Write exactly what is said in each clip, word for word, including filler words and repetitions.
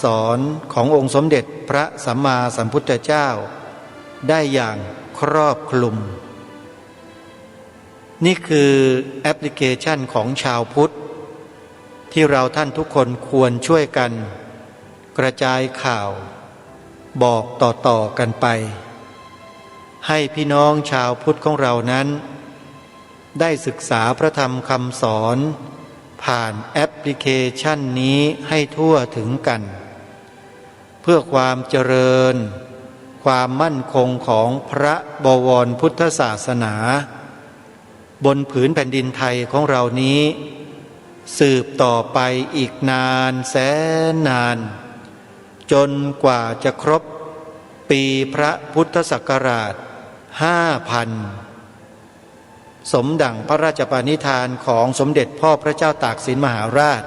สอนขององค์สมเด็จพระสัมมาสัมพุทธเจ้าได้อย่างครอบคลุม นี่คือแอปพลิเคชันของชาวพุทธ ที่เราท่านทุกคนควรช่วยกันกระจายข่าวบอกต่อๆ กันไป ให้พี่น้องชาวพุทธของเรานั้น ได้ศึกษาพระธรรมคำสอนผ่านแอปพลิเคชันนี้ให้ทั่วถึงกัน เพื่อความเจริญ ความมั่นคงของพระบวรพุทธศาสนา บนผืนแผ่นดินไทยของเรานี้ สืบต่อไปอีกนานแสนนาน จนกว่าจะครบปีพระพุทธศักราช ห้าพัน สมดั่งพระราชปณิธานของสมเด็จพ่อพระเจ้าตากสินมหาราช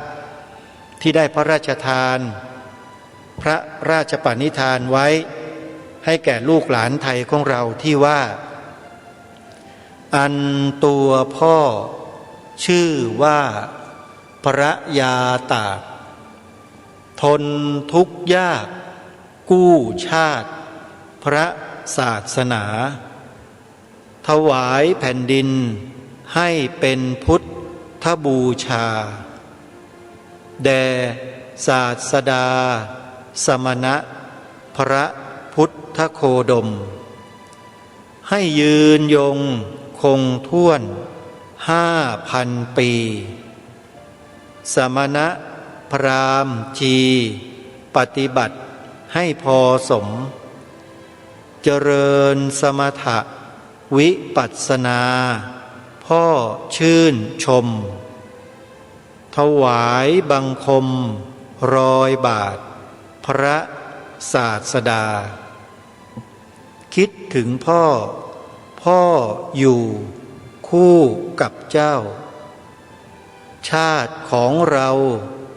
ที่ได้พระราชทาน พระราชปณิธานไว้ ให้แก่ลูกหลานไทยของเราที่ว่า อันตัวพ่อชื่อว่าพระยาตาก ทนทุกข์ยากกู้ชาติพระศาสนา ถวายแผ่นดินให้เป็นพุทธบูชา แด่ศาสดาสมณะพระพุทธโคดม ให้ยืนยงคงถ้วนห้าพันปี สมณะพราหมณ์ชีปฏิบัติให้พอสม เจริญสมถะวิปัสสนา พ่อชื่นชม ถวายบังคมรอยบาทพระศาสดา คิดถึงพ่อ พ่ออยู่คู่กับเจ้า ชาติของเรา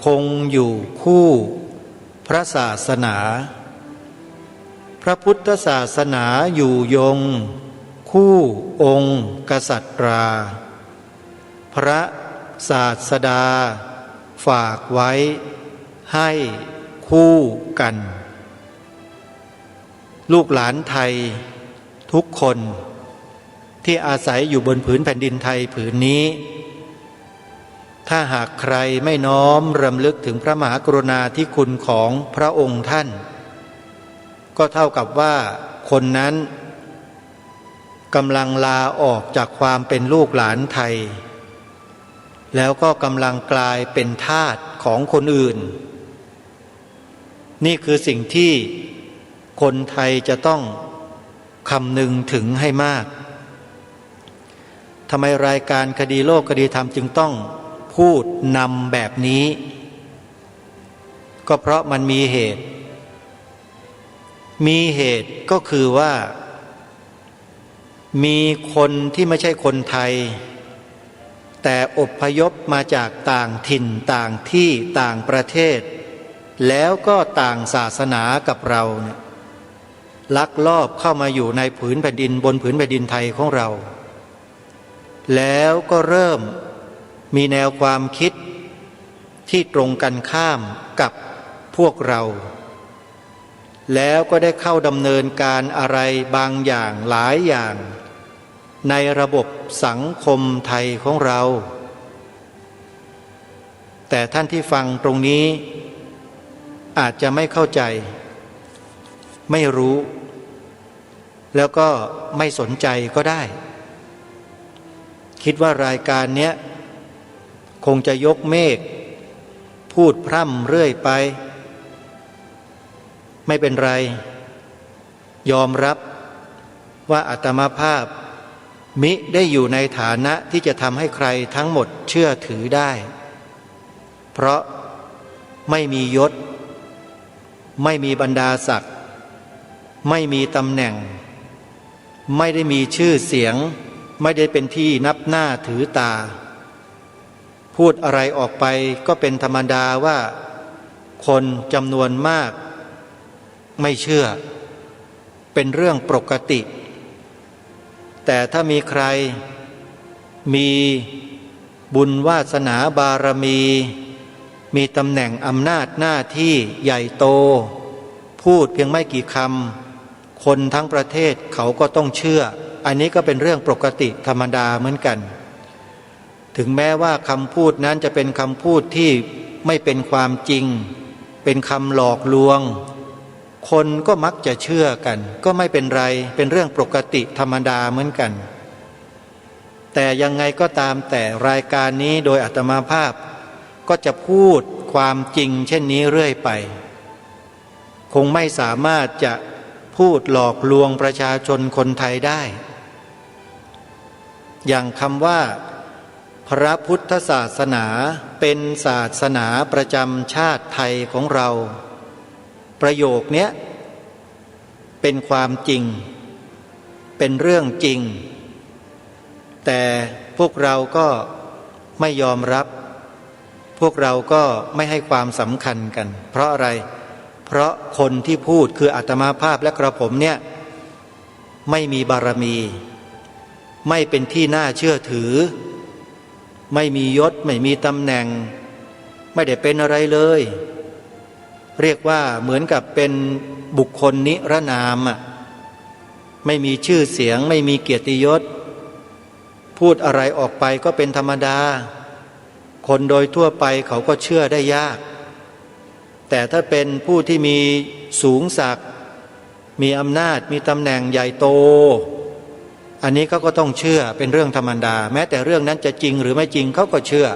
คงอยู่คู่พระศาสนา พระพุทธศาสนาอยู่ยงคู่องค์กษัตรา พระศาสดาฝากไว้ให้คู่กัน ลูกหลานไทยทุกคนที่อาศัยอยู่บนผืนแผ่นดินไทยผืนนี้ ถ้าหากใครไม่น้อมรำลึกถึงพระมหากรุณาธิคุณของพระองค์ท่าน ก็เท่ากับว่าคนนั้นกำลังลาออกจากความเป็นลูกหลานไทย แล้วก็กำลังกลายเป็นทาสของคนอื่น นี่คือสิ่งที่คนไทยจะต้องคำนึงถึงให้มาก ทำไมรายการคดีโลกคดีธรรมจึงต้องพูดนำแบบนี้ ก็เพราะมันมีเหตุ มีเหตุก็คือว่า มีคนที่ไม่ใช่คนไทย แต่อพยพมาจากต่างถิ่นต่างที่ต่างประเทศ แล้วก็ต่างศาสนากับเราเนี่ย ลักลอบเข้ามาอยู่ในผืนแผ่นดิน บนผืนแผ่นดินไทยของเรา แล้วก็เริ่มมีแนวความคิดที่ตรงกันข้ามกับพวกเรา แล้วก็ได้เข้าดำเนินการอะไรบางอย่างหลายอย่าง ในระบบสังคมไทยของเรา แต่ท่านที่ฟังตรงนี้อาจจะไม่เข้าใจ ไม่รู้ แล้วก็ไม่สนใจก็ได้ คิดว่ารายการเนี้ยคงจะยกเมฆ พูดพร่ำเรื่อยไป ไม่เป็นไร ยอมรับว่าอาตมาภาพมิได้อยู่ในฐานะที่จะทำให้ใครทั้งหมดเชื่อถือได้ เพราะไม่มียศ ไม่มีบรรดาศักดิ์ ไม่มีตำแหน่ง ไม่ได้มีชื่อเสียง ไม่ได้เป็นที่นับหน้าถือตา พูดอะไรออกไปก็เป็นธรรมดาว่าคนจำนวนมากไม่เชื่อ เป็นเรื่องปกติ แต่ถ้ามีใครมีบุญวาสนาบารมี มีตำแหน่งอำนาจหน้าตี้ใหญ่โต พูดเพียงไม่กี่กำ คนทั้งประเทศเขาก็ต้องเชื่อ อันนี้ก็เป็นเรื่องปกติธรรมดาเหมือนกั๋น ถึงแม้ว่ากำพูดนั้นจะเป็นกำพูดตี้ไม่เป็นความจริง เป็นกำหลอกลวง คนก็มักจะเชื่อกั๋น ก็ไม่เป็นไร เป็นเรื่องปกติธรรมดาเหมือนกั๋น แต่ยังไงก็ตามแต่รายการนี้โดยอาตมาภาพก็จะพูดความจริงเช่นนี้เรื่อยไป คงไม่สามารถจะพูดหลอกลวงประชาชนคนไทยได้ อย่างกำว่า พระพุทธศาสนาเป็นศาสนาประจำชาติไทยของเรา ประโยคเนี้ย เป็นความจริง เป็นเรื่องจริง แต่พวกเราก็ไม่ยอมรับ พวกเราก็ไม่ให้ความสำคัญกั๋น เพราะอะไร เพราะคนที่พูดคืออาตมาภาพและกระผมเนี่ย ไม่มีบารมี ไม่เป็นที่น่าเชื่อถือ ไม่มียศ ไม่มีตำแหน่ง ไม่ได้เป็นอะไรเลย เรียกว่าเหมือนกับเป็นบุคคลนิรนามอะ ไม่มีชื่อเสียง ไม่มีเกียรติยศ พูดอะไรออกไปก็เป็นธรรมดา คนโดยทั่วไปเขาก็เชื่อได้ยาก แต่ถ้าเป็นผู้ที่มีสูงศักดิ์ มีอำนาจ มีตำแหน่งใหญ่โต อันนี้เขาก็ต้องเชื่อ เป็นเรื่องธรรมดา แม้แต่เรื่องนั้นจะจริงหรือไม่จริงเขาก็เชื่อ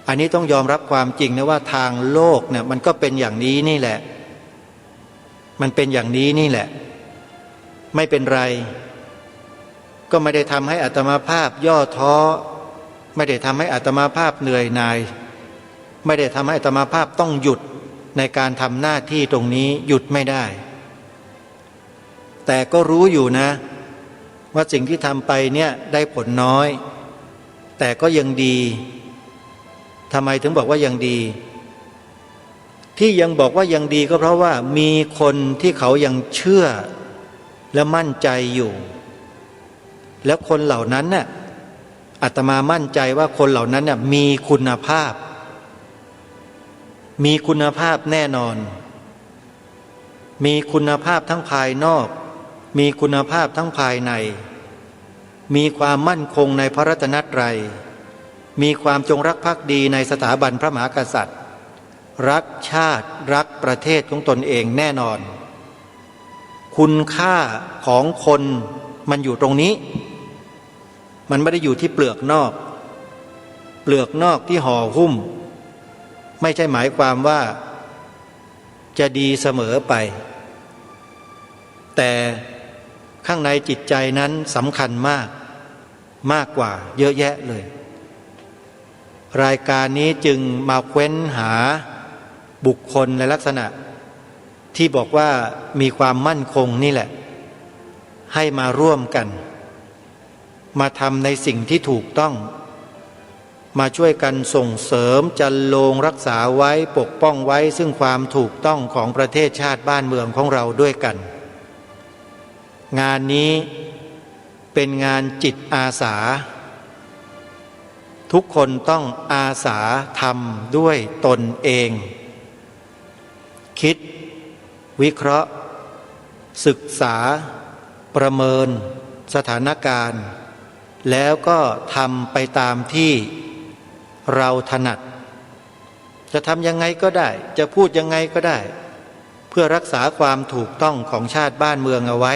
อันนี้ต้องยอมรับความจริงนะว่าทางโลกเนี่ยมันก็เป็นอย่างนี้นี่แหละ มันเป็นอย่างนี้นี่แหละ ไม่เป็นไร ก็ไม่ได้ทำให้อาตมาภาพย่อท้อ ไม่ได้ทำให้อาตมาภาพเหนื่อยหน่าย ไม่ได้ทำให้อาตมาภาพต้องหยุดในการทำหน้าที่ตรงนี้ หยุดไม่ได้ แต่ก็รู้อยู่นะ ว่าสิ่งที่ทำไปเนี่ยได้ผลน้อย แต่ก็ยังดี ทำไมถึงบอกว่ายังดี ที่ยังบอกว่ายังดีก็เพราะว่ามีคนที่เขายังเชื่อและมั่นใจอยู่ แล้วคนเหล่านั้นน่ะ อาตมามั่นใจว่าคนเหล่านั้นน่ะมีคุณภาพ มีคุณภาพแน่นอน มีคุณภาพทั้งภายนอก มีคุณภาพทั้งภายใน มีความมั่นคงในพระรัตนตรัย มีความจงรักภักดีในสถาบันพระมหากษัตริย์ รักชาติ รักประเทศของตนเองแน่นอน คุณค่าของคนมันอยู่ตรงนี้ มันไม่ได้อยู่ที่เปลือกนอก เปลือกนอกที่ห่อหุ้ม ไม่ใช่หมายความว่าจะดีเสมอไป แต่ข้างในจิตใจนั้นสำคัญมาก มากกว่าเยอะแยะเลย รายการนี้จึงมาเฟ้นหาบุคคลและลักษณะ ที่บอกว่ามีความมั่นคงนี่แหละ ให้มาร่วมกัน มาทำในสิ่งที่ถูกต้อง มาช่วยกันส่งเสริมจรรโลงรักษาไว้ ปกป้องไว้ซึ่งความถูกต้องของประเทศชาติบ้านเมืองของเราด้วยกัน งานนี้เป็นงานจิตอาสา ทุกคนต้องอาสาทำด้วยตนเอง คิด วิเคราะห์ ศึกษา ประเมิน สถานการณ์ แล้วก็ทำไปตามที่เราถนัด จะทำยังไงก็ได้ จะพูดยังไงก็ได้ เพื่อรักษาความถูกต้องของชาติบ้านเมืองเอาไว้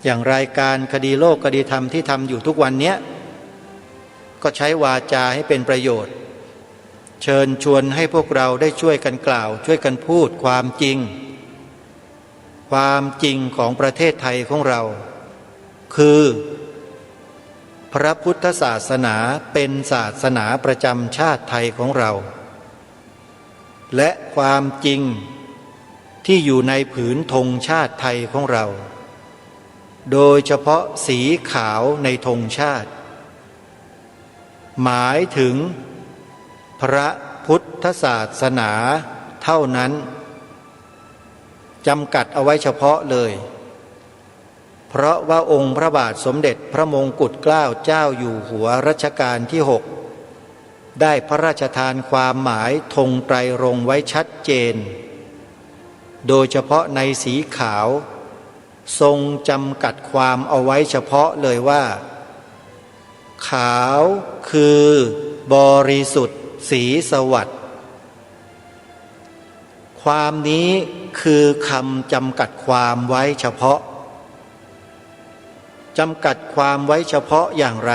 อย่างรายการคดีโลกคดีธรรมที่ทำอยู่ทุกวันเนี้ย ก็ใช้วาจาให้เป็นประโยชน์ เชิญชวนให้พวกเราได้ช่วยกันกล่าว ช่วยกันพูดความจริง ความจริงของประเทศไทยของเรา คือ พระพุทธศาสนาเป็นศาสนาประจำชาติไทยของเรา และความจริงที่อยู่ในผืนธงชาติไทยของเรา โดยเฉพาะสีขาวในธงชาติ หมายถึงพระพุทธศาสนาเท่านั้น จำกัดเอาไว้เฉพาะเลย เพราะว่าองค์พระบาทสมเด็จพระมงกุฎเกล้าเจ้าอยู่หัวรัชกาลที่หก ได้พระราชทานความหมายธงไตรรงค์ไว้ชัดเจน โดยเฉพาะในสีขาว ทรงจำกัดความเอาไว้เฉพาะเลยว่า ขาวคือบริสุทธิ์สีสวัสดิ์ ความนี้คือคำจำกัดความไว้เฉพาะ จำกัดความไว้เฉพาะอย่างไร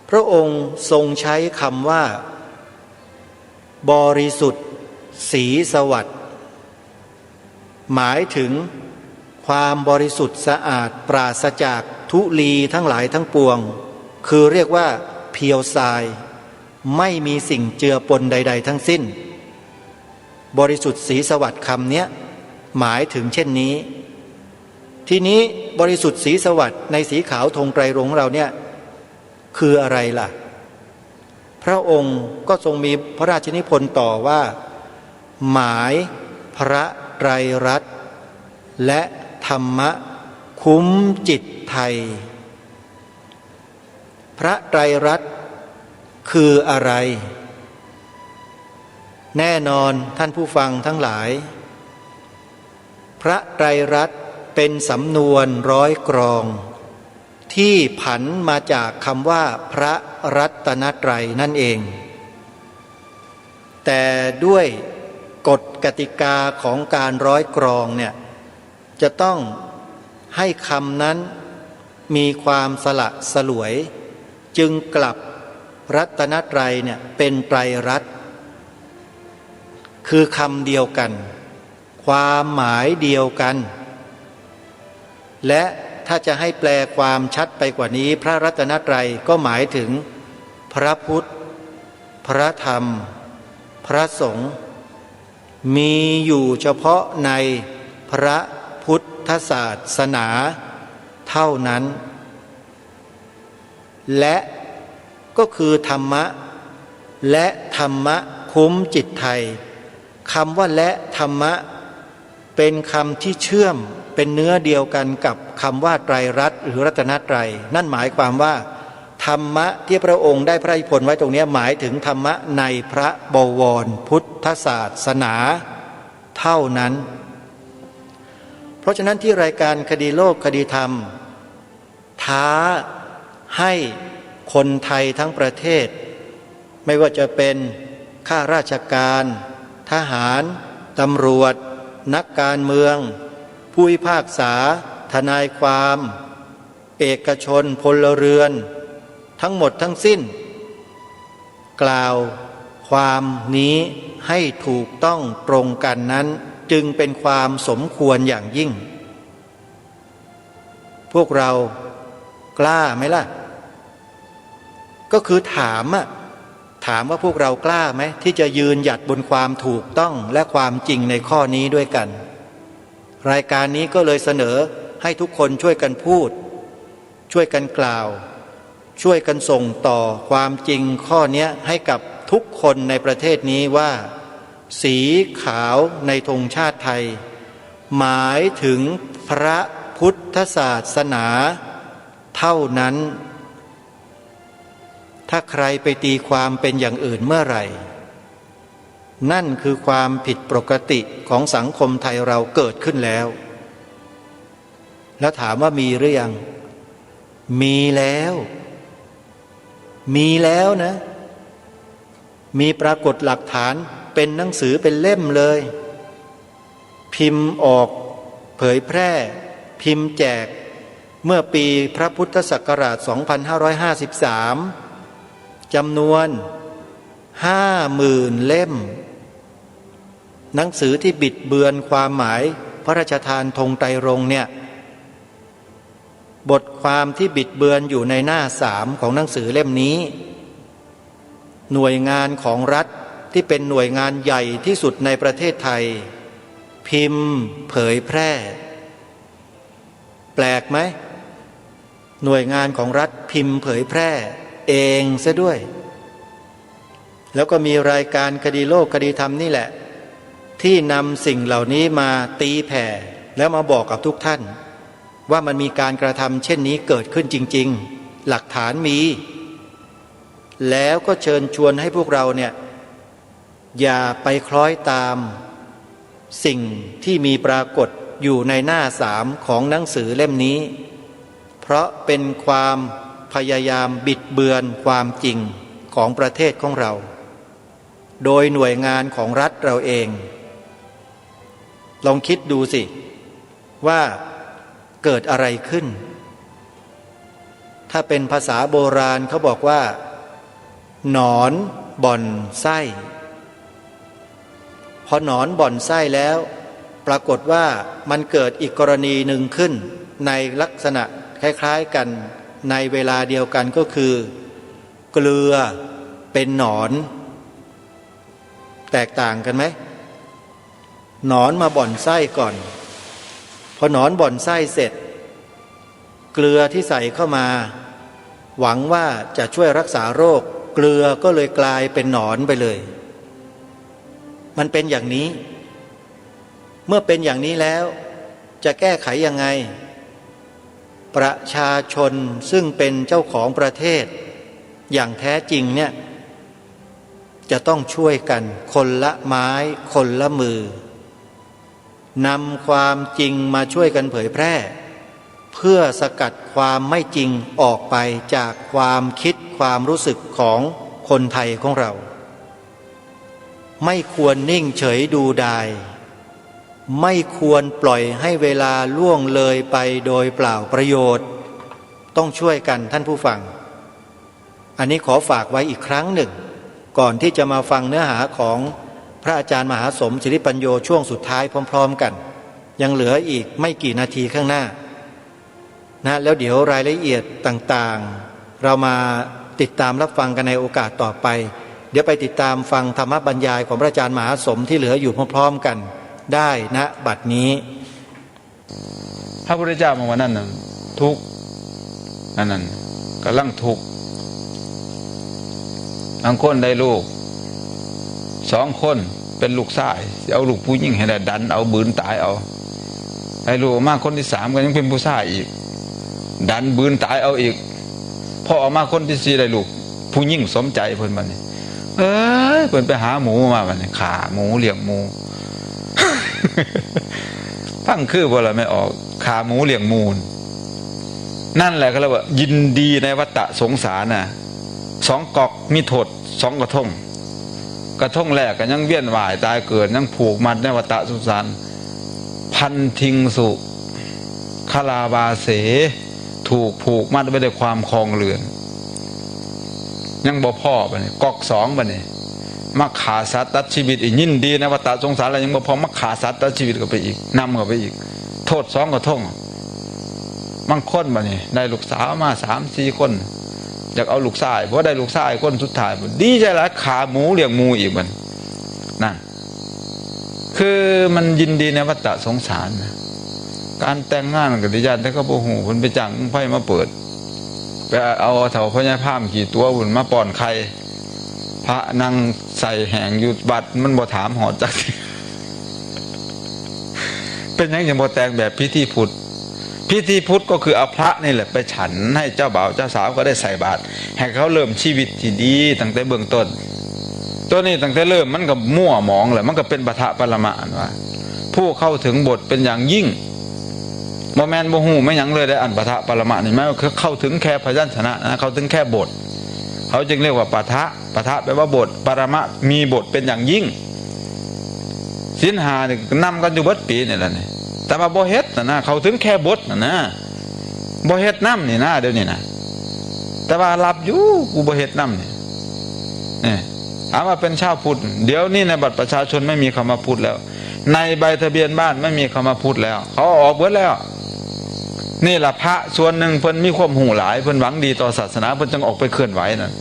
พระองค์ทรงใช้คำว่า บริสุทธิ์สีสวัสดิ์ หมายถึงความบริสุทธิ์สะอาดปราศจากธุลีทั้งหลายทั้งปวง คือเรียกว่า pure side ไม่มีสิ่งเจือปนใดๆ ทั้งสิ้น บริสุทธิ์สีสวัสดิ์คำเนี้ยหมายถึงเช่นนี้ ทีนี้บริสุทธิ์สีสวัสดิ์ในสีขาวธงไตรรงค์ของเราเนี่ย คืออะไรล่ะ พระองค์ก็ทรงมีพระราชนิพนธ์ต่อว่า หมายพระไตรรัตน์และธรรมะคุ้มจิตไทย พระไตรรัตน์คืออะไร แน่นอนท่านผู้ฟังทั้งหลาย พระไตรรัตน์เป็นสำนวนร้อยกรอง ที่ผันมาจากคำว่าพระรัตนตรัยนั่นเอง แต่ด้วยกฎกติกาของการร้อยกรองเนี่ย จะต้องให้คำนั้นมีความสละสลวย จึงกลับรัตนตรัยเนี่ยเป็นไตรรัตน์ คือคำเดียวกัน ความหมายเดียวกัน และถ้าจะให้แปลความชัดไปกว่านี้ พระรัตนตรัยก็หมายถึงพระพุทธ พระธรรม พระสงฆ์ มีอยู่เฉพาะในพระพุทธศาสนาเท่านั้น และก็คือธรรมะ และธรรมะคุ้มจิตไทย คำว่าและธรรมะ เป็นคำที่เชื่อมเป็นเนื้อเดียวกันกับคำว่าไตรรัตน์หรือรัตนตรัย นั่นหมายความว่า ธรรมะที่พระองค์ได้พระราชนิพนธ์ไว้ตรงเนี้ย หมายถึงธรรมะในพระบวรพุทธศาสนาเท่านั้น เพราะฉะนั้นที่รายการคดีโลกคดีธรรม ท้าให้คนไทยทั้งประเทศ ไม่ว่าจะเป็นข้าราชการ ทหาร ตำรวจ นักการเมือง ผู้พิพากษา ทนายความ เอกชน พลเรือน ทั้งหมดทั้งสิ้น กล่าวความนี้ให้ถูกต้องตรงกันนั้น จึงเป็นความสมควรอย่างยิ่ง พวกเรากล้าไหมล่ะ ก็คือถามอะ ถามว่าพวกเรากล้าไหม ที่จะยืนหยัดบนความถูกต้องและความจริงในข้อนี้ด้วยกัน รายการนี้ก็เลยเสนอให้ทุกคนช่วยกันพูด ช่วยกันกล่าว ช่วยกันส่งต่อความจริงข้อเนี้ยให้กับทุกคนในประเทศนี้ว่า สีขาวในธงชาติไทย หมายถึงพระพุทธศาสนาเท่านั้น ถ้าใครไปตีความเป็นอย่างอื่นเมื่อไหร่ นั่นคือความผิดปกติของสังคมไทยเราเกิดขึ้นแล้ว แล้วถามว่ามีหรือยัง มีแล้ว มีแล้วนะ มีปรากฏหลักฐานเป็นหนังสือเป็นเล่มเลย พิมพ์ออกเผยแพร่ พิมพ์แจก เมื่อปีพระพุทธศักราช สองพันห้าร้อยห้าสิบสาม จำนวน ห้าหมื่น เล่ม หนังสือที่บิดเบือนความหมายพระราชทานธงไตรรงค์เนี่ย บทความที่บิดเบือนอยู่ในหน้าสามของหนังสือเล่มนี้ หน่วยงานของรัฐที่เป็นหน่วยงานใหญ่ที่สุดในประเทศไทย พิมพ์เผยแพร่ แปลกไหม หน่วยงานของรัฐพิมพ์เผยแพร่เองซะด้วย แล้วก็มีรายการคดีโลกคดีธรรมนี่แหละ ที่นำสิ่งเหล่านี้มาตีแผ่ แล้วมาบอกกับทุกท่าน ว่ามันมีการกระทำเช่นนี้เกิดขึ้นจริงๆ หลักฐานมี แล้วก็เชิญชวนให้พวกเราเนี่ย อย่าไปคล้อยตามสิ่งที่มีปรากฏอยู่ในหน้าสามของหนังสือเล่มนี้ เพราะเป็นความพยายามบิดเบือนความจริงของประเทศของเรา โดยหน่วยงานของรัฐเราเอง ลองคิดดูสิ ว่าเกิดอะไรขึ้น ถ้าเป็นภาษาโบราณเขาบอกว่า หนอนบ่อนไส้ พอหนอนบ่อนไส้แล้ว ปรากฏว่ามันเกิดอีกกรณีหนึ่งขึ้น ในลักษณะคล้ายๆกัน ในเวลาเดียวกันก็คือ เกลือเป็นหนอน แตกต่างกันไหม หนอนมาบ่อนไส้ก่อน พอหนอนบ่อนไส้เสร็จ เกลือที่ใส่เข้ามา หวังว่าจะช่วยรักษาโรค เกลือก็เลยกลายเป็นหนอนไปเลย มันเป็นอย่างนี้ เมื่อเป็นอย่างนี้แล้ว จะแก้ไขยังไง ประชาชนซึ่งเป็นเจ้าของประเทศอย่างแท้จริงเนี่ย จะต้องช่วยกันคนละไม้คนละมือ นำความจริงมาช่วยกันเผยแพร่ เพื่อสกัดความไม่จริงออกไปจากความคิดความรู้สึกของคนไทยของเรา ไม่ควรนิ่งเฉยดูดาย ไม่ควรปล่อยให้เวลาล่วงเลยไปโดยเปล่าประโยชน์ ต้องช่วยกันท่านผู้ฟัง อันนี้ขอฝากไว้อีกครั้งหนึ่ง ก่อนที่จะมาฟังเนื้อหาของพระอาจารย์มหาสมศิริปัญโญช่วงสุดท้ายพร้อมๆกัน ยังเหลืออีกไม่กี่นาทีข้างหน้า นะ แล้วเดี๋ยวรายละเอียดต่างๆ เรามาติดตามรับฟังกันในโอกาสต่อไป เดี๋ยวไปติดตามฟังธรรมบรรยายของพระอาจารย์มหาสมที่เหลืออยู่พร้อมๆกันได้ ณ บัดนี้ พระพุทธเจ้าบอกว่านั่นน่ะ ทุกข์ อันนั้น กำลังทุกข์ บางคนได้ลูก สองคน เป็นลูกชาย สิเอาลูกผู้หญิงให้ได้ ดันเอา บืนต๋ายเอา ได้ลูกออกมาคนที่สามก็ยังเป็นผู้ชายอีก ดัน บืนต๋ายเอาอีก พอออกมาคนที่สี่ได้ลูกผู้หญิงสมใจ๋เพิ่นบัดนี้ เอ้ย เพิ่นไปหาหมูมาบัดนี้ ฆ่าหมูเลี้ยงหมู ฟังคือบ่ล่ะแม่ออก ฆ่าหมูเลี้ยงหมู นั่นแหละเขาเรียกว่ายินดีในวัฏฏะสงสารน่ะ สองก๊อกมีโทษสองกระทง กระทงแรกก็ยังเวียนว่ายตายเกิด ยังผูกมัดในวัฏฏะสงสาร พันทิงสุ คาราวาเส ถูกผูกมัดไว้ด้วยความคลองเรือน ยังบ่พอบัดนี้ ก๊อกสองบัดนี้ มาฆ่าสัตว์ตัดชีวิตอีก ยินดีในวัฏฏะสงสารแล้วยังบ่พอ มาฆ่าสัตว์ตัดชีวิตเข้าไปอีก นำเข้าไปอีก โทษสองกระทง บางคนบัดนี้ ได้ลูกสาวมาสามสี่คน อยากเอาลูกชาย พอได้ลูกชายคนสุดท้าย ดีใจ๋หลาย ฆ่าหมูเลี้ยงหมูอีกบัดนี้ นั่น คือมันยินดีในวัฏฏะสงสารน่ะ ก๋านแต่งงานก็ดี ย่านแต่เขาบ่ฮู้ เพิ่นไปจ้างบั้งไฟมาเปิด ไปเอาเฒ่าพ่อใหญ่พราหมณ์ขี้ตั๋วพุ้นมาป้อนไข่ พระนั่งใส่แห้งอยู่วัด มันบ่ถามฮอดจักที เป็นหยังจึงบ่แต่งแบบพิธีพุทธ พิธีพุทธก็คือเอาพระนี่แหละไปฉัน ให้เจ้าบ่าวเจ้าสาวก็ได้ใส่บาตร ให้เขาเริ่มชีวิตที่ดีตั้งแต่เบื้องต้น ตัวนี้ตั้งแต่เริ่มมันก็มั่วหมองแล้ว มันก็เป็นปะทะปรมะ อันว่า ผู้เข้าถึงบทเป็นอย่างยิ่ง บ่แม่นบ่ฮู้แม่นหยังเลยเด้อ อันปะทะปรมะนี่ มันคือเข้าถึงแค่พยัญชนะนะ เข้าถึงแค่บท เขาจึงเรียกว่าปะทะ ปะทะแปลว่าบท ปรมะ มีบทเป็นอย่างยิ่ง ศีลห้านี่นำกันอยู่เบิดปี๋นี่แหละนี่ แต่ว่าบ่เฮ็ดน่ะนะ เข้าถึงแค่บทน่ะนะ บ่เฮ็ดนำนี่นะ เดี๋ยวนี้นะ แต่ว่าหลับอยู่ กูบ่เฮ็ดนำนี่ นี่ ถามว่าเป็นชาวพุทธ เดี๋ยวนี้ในบัตรประชาชนไม่มีคำว่าพุทธแล้ว ในใบทะเบียนบ้านไม่มีคำว่าพุทธแล้ว เขาเอาออกเบิดแล้ว นี่ล่ะพระส่วนหนึ่งเพิ่นมีความฮู้หลาย เพิ่นหวังดีต่อศาสนา เพิ่นจึงออกไปเคลื่อนไหวนั่น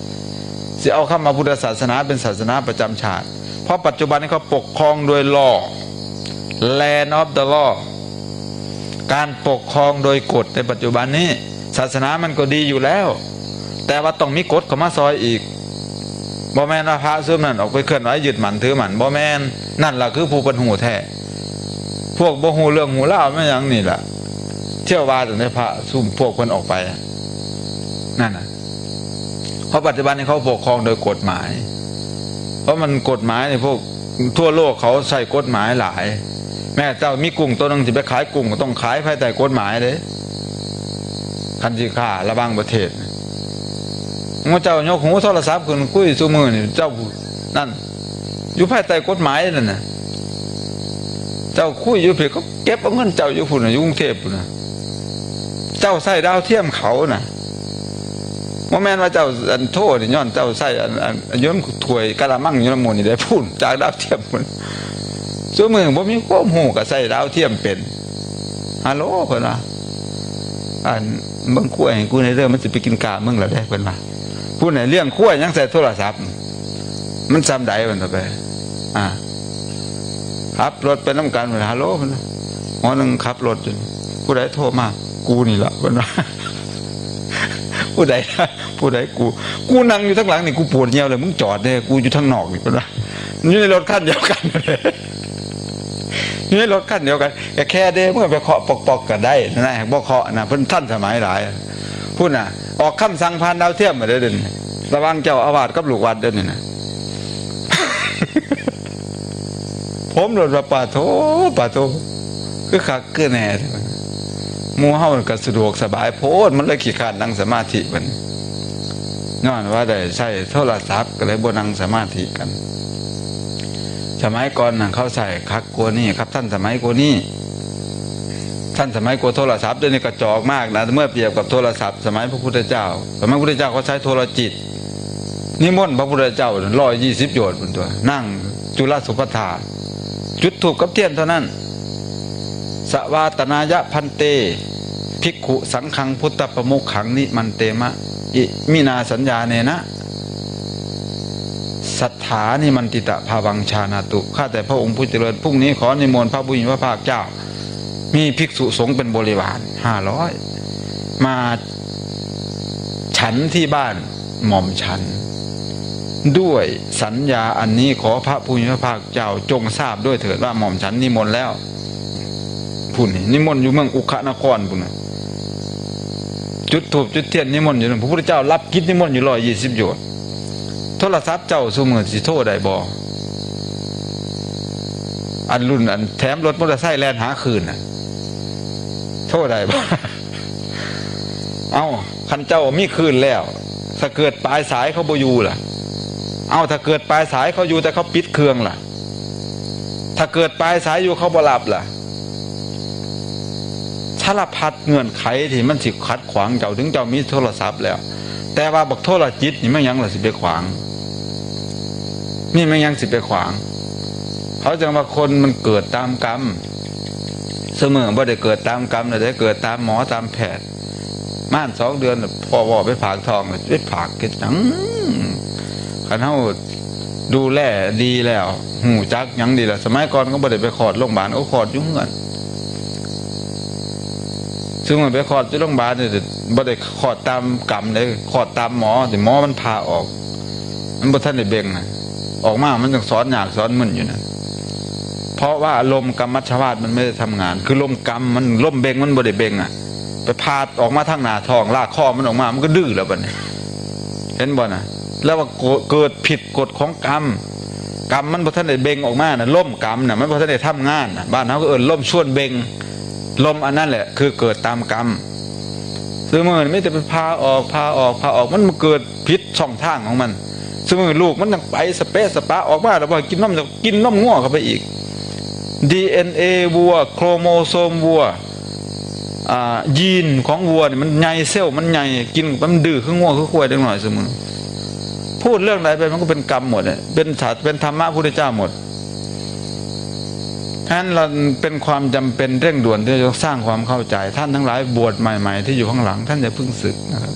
สิเอาคำว่าพุทธศาสนาเป็นศาสนาประจำชาติ เพราะปัจจุบันนี้เขาปกครองโดย law land of the law การปกครองโดยกฎในปัจจุบันนี้ ศาสนามันก็ดีอยู่แล้ว แต่ว่าต้องมีกฎเข้ามาซอยอีก บ่แม่นว่าพระซุมนั้นออกไปเคลื่อนไหวยึดมั่นถือมั่น บ่แม่น นั่นล่ะคือผู้เพิ่นฮู้แท้ พวกบ่ฮู้เรื่องฮู้ราวแม่นหยังนี่ล่ะ เที่ยวว่าตั้งแต่พระซุมพวกเพิ่นออกไป นั่นน่ะ เพราะปัจจุบันนี้เขาปกครองโดยกฎหมาย เพราะมันกฎหมายนี่ พวกทั่วโลกเขาใช้กฎหมายหลาย แม้เจ้ามีกุ้งโตนึ่งสิไปขายกุ้งก็ต้องขายภายใต้กฎหมายเด้ คันสิค้าระหว่างประเทศ หมู่เจ้ายกหูโทรศัพท์ขึ้นคุยซุมื้อนี่ เจ้านั่น อยู่ภายใต้กฎหมายนั่นน่ะ เจ้าคุยอยู่พี้ เขาเก็บเอาเงินเจ้าอยู่พู้นน่ะ อยู่กรุงเทพฯพู้นน่ะ เจ้าใช้ดาวเทียมเขาน่ะ บ่แม่นว่าเจ้าอันโทรนี่ ย้อนเจ้าใช้อัน อัน อันย้อนถ้วยกะละมังอยู่นำหมู่นี่ได้พู้น จากดาวเทียมพู้น ซุมื้อบ่มีความฮู้ก็ใช้ดาวเทียมเป๋น ฮัลโหล เปิ้นว่า อัน เบิ่งควายให้กูแหน่เด้อ มันสิไปกินก้ามึงแล้วเด้ เปิ้นว่า พู้นน่ะ เลี้ยงควายยังใช้โทรศัพท์ มันส่ำใด เปิ้นว่าไป อ่า ขับรถไปนำกัน ฮัลโหล เปิ้นว่า หอนึ่งขับรถอยู่ ผู้ใดโทรมา กูนี่ล่ะ เปิ้นว่า ผู้ใด ผู้ใด กู กูนั่งอยู่ทางหลังนี่ กูปวดเยี่ยวเลย มึงจอดแหน่ กูอยู่ทางนอกนี่ เปิ้นว่า อยู่ในรถคันเดียวกัน อยู่ในรถคันเดียวกัน ก็แค่เด้ มึงไปเคาะปอกๆ ก็ได้นะ บ่เคาะนะ เพิ่นทันสมัยหลาย พู้นน่ะ ออกคำสั่งผ่านดาวเทียมมาเด้อเดี๋ยวนี้ ระหว่างเจ้าอาวาสกับลูกวัดเดี๋ยวนี้นะ ผมโลดว่า ปาโธ ปาโธ คือคักคือแน่ หมู่เฮาก็สะดวกสบายโพด มันเลยขี้คร้านนั่งสมาธิบัดนี้ ย้อนว่าได้ใช้โทรศัพท์ก็เลยบ่นั่งสมาธิกัน สมัยก่อนน่ะเขาใช้คักกว่านี้ครับ ทันสมัยกว่านี้ ทันสมัยกว่าโทรศัพท์ เดี๋ยวนี้กระจอกมากนะ เมื่อเปรียบกับโทรศัพท์สมัยพระพุทธเจ้า สมัยพระพุทธเจ้าเขาใช้โทรจิต นิมนต์พระพุทธเจ้าร้อยยี่สิบโยชน์พู้นตั๊ว นั่งจุลสุภัททา จุดธูปกับเทียนเท่านั้น สวาตนายะภันเต ภิกขุสังฆังพุทธปมุขขัง นิมันเตมะ อิมินาสัญญาเนนะ สัทธานิมันติตะภาวังชานาตุ ข้าแต่พระองค์ผู้เจริญ พรุ่งนี้ขอนิมนต์พระผู้มีพระภาคเจ้า มีภิกษุสงฆ์เป็นบริวารห้าร้อย มาฉันที่บ้านหม่อมฉัน ด้วยสัญญาอันนี้ขอพระผู้มีพระภาคเจ้าจงทราบด้วยเถิดว่าหม่อมฉันนิมนต์แล้ว พู้นนี่ นิมนต์อยู่เมืองอุคคนครพู้นน่ะ จุดธูปจุดเทียนนิมนต์อยู่นั่น พระพุทธเจ้ารับกิจนิมนต์อยู่ร้อยยี่สิบโยชน์ โทรศัพท์เจ้าซุมื้อสิโทรได้บ่ อันรุ่นอันแถมรถมอเตอร์ไซค์แล่นหาคลื่นน่ะ โทรได้บ่ เอ้า คันเจ้ามีคลื่นแล้ว ถ้าเกิดปลายสายเขาบ่อยู่ล่ะ เอ้า ถ้าเกิดปลายสายเขาอยู่แต่เขาปิดเครื่องล่ะ ถ้าเกิดปลายสายอยู่เขาบ่รับล่ะ สารพัดเงื่อนไขที่มันสิขัดขวางเจ้า ถึงเจ้ามีโทรศัพท์แล้ว แต่ว่าบักโทรจิตนี่แม่นหยังล่ะสิไปขวาง นี่แม่นหยังสิไปขวาง เขาจั่งว่าคนมันเกิดตามกรรม ซุมื้อบ่ได้เกิดตามกรรมแล้วเด้ เกิดตามหมอตามแพทย์ ม่านสองเดือน พ่อว่าไปฝากท้อง ไปฝากเฮ็ดหยัง คันเฮาดูแลดีแล้ว ฮู้จักหยังดีแล้ว สมัยก่อนก็บ่ได้ไปคลอดโรงพยาบาล โอ้ คลอดอยู่เฮือน ซุมื้อไปคลอดอยู่โรงพยาบาลนี่ บ่ได้คลอดตามกรรมเด้ คลอดตามหมอ ที่หมอมันผ่าออก มันบ่ทันได้เบ่งน่ะ ออกมามันจั่งสอนยากสอนมึนอยู่น่ะ เพราะว่าลมกรรมัชฌวาตมันไม่ได้ทำงาน คือลมกรรมมัน ลมเบ่งมันบ่ได้เบ่งอะ ไปผ่าออกมาทางหน้าท้อง ลากคอมันออกมา มันก็ดื้อแล้วบัดนี้ เห็นบ่น่ะ แล้วว่าเกิดผิดกฎของกรรม กรรมมันบ่ทันได้เบ่งออกมาน่ะ ลมกรรมน่ะ มันบ่ทันได้ทำงานน่ะ บ้านเฮาก็เอิ้นลมชวนเบ่ง ลมอันนั้นแหละคือเกิดตามกรรม ซุมื้อนี้มีแต่ไปผ่าออก ผ่าออก ผ่าออก มันมาเกิดผิดช่องทางของมัน ซุมื้อลูกมันยังไปสะเปะสะปะ ออกมาแล้วบ่ให้กินนม กินนมงัวเข้าไปอีก ดีเอ็นเอวัว โครโมโซมวัว อ่า ยีนของวัวนี่มันใหญ่ เซลล์มันใหญ่ กินมันดื้อคืองัวคือควายเด็กน้อยซุมื้อ พูดเรื่องใดไปมันก็เป็นกรรมหมดอะ เป็นศาสตร์ เป็นธรรมะพุทธเจ้าหมด ฉะนั้นเราเป็นความจำเป็นเร่งด่วนที่จะต้องสร้างความเข้าใจ ท่านทั้งหลายบวชใหม่ๆ ที่อยู่ข้างหลัง ท่านอย่าเพิ่งสึกนะครับ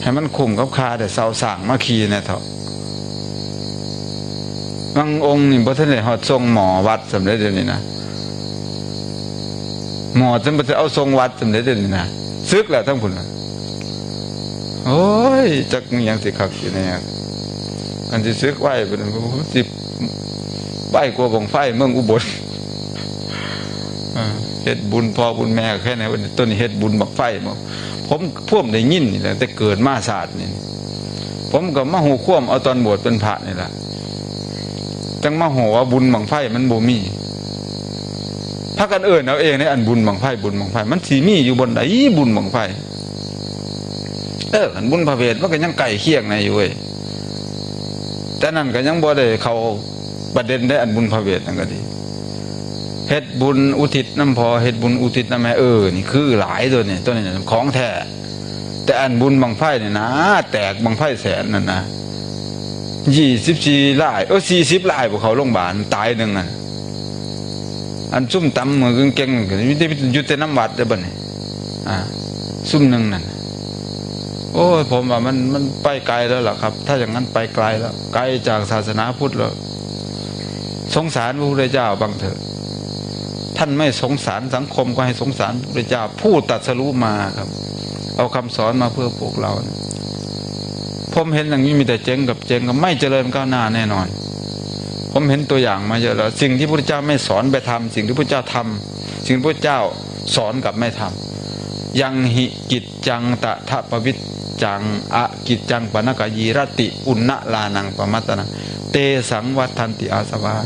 ให้มันคุ้มกับค่าแต่เซาสร้างมาคีนะเถาะ บางองค์นี่บ่ทันได้ฮอดส่งหมอวัดสำเร็จเดี๋ยวนี้นะ หมอจนบ่ทันเอาส่งวัดสำเร็จเดี๋ยวนี้นะ สึกแล้วทั้งพุ้นน่ะ โอ้ย จักมีหยังสิคักสิแน่ อันสิสึกไว เพิ่นสิไวกว่าบั้งไฟเมืองอุบล เออ เฮ็ดบุญพ่อบุญแม่แค่ไหนวะเนี่ย ต้นนี้เฮ็ดบุญบั้งไฟมา ผม ผมได้ยินนี่แหละ แต่เกิดมาชาตินี่ ผมก็มาฮู้ความเอาตอนบวชเป๋นพระนี่แหละ จั่งมาฮู้ว่าบุญบั้งไฟมันบ่มี พากั๋นเอิ้นเอาเองในอันบุญบั้งไฟ บุญบั้งไฟ มันสิมีอยู่บ่อนใดบุญบั้งไฟ เออ อันบุญพระเวทมันก็ยังใก้เคียงในอยู่เว้ย แต่นั้นก็ยังบ่ได้เข้าประเด็นได้ อันบุญพระเวทนั่นก็ดี เฮ็ดบุญอุทิศนำพ่อ เฮ็ดบุญอุทิศนำแม่ เออ นี่คือหลายตั๋วนี่ ตั๋วนี่ของแท้ แต่อันบุญบั้งไฟนี่นะ แตกบั้งไฟแสนนั่นนะ ยี่สิบสี่ราย เออ สี่สิบราย บ่เข้าโรงบาล ต๋ายนึ่งอะ อันซุ่มต๋ำมือเก่งๆ อยู่แต่ อยู่แต่นำวัดเด้อบัดนี้ อ่า ซุ่มนึ่งนั่น โอ้ย ผมว่ามัน มันไปไกลแล้วล่ะครับ ถ้าอย่างนั้นไปไกลแล้ว ไกลจากศาสนาพุทธแล้ว สงสารพระพุทธเจ้าบ้างเถอะ ท่านไม่สงสารสังคมก็ให้สงสารพระพุทธเจ้า ผู้ตรัสรู้มาครับ เอาคำสอนมาเพื่อพวกเรานะ ผมเห็นอย่างนี้มีแต่เจ๊งกับเจ๊ง กับไม่เจริญก้าวหน้าแน่นอน ผมเห็นตัวอย่างมาเยอะแล้ว สิ่งที่พระพุทธเจ้าไม่สอนไปทำ สิ่งที่พระพุทธเจ้าทำ สิ่งที่พระพุทธเจ้าสอนกลับไม่ทำ ยังหิกิจจังตถะปะวิจจัง อกิจจังปะนะกะยีรติ อุณณะลานังปะมัตตะนัง เตสังวัฏฏันติอาสวา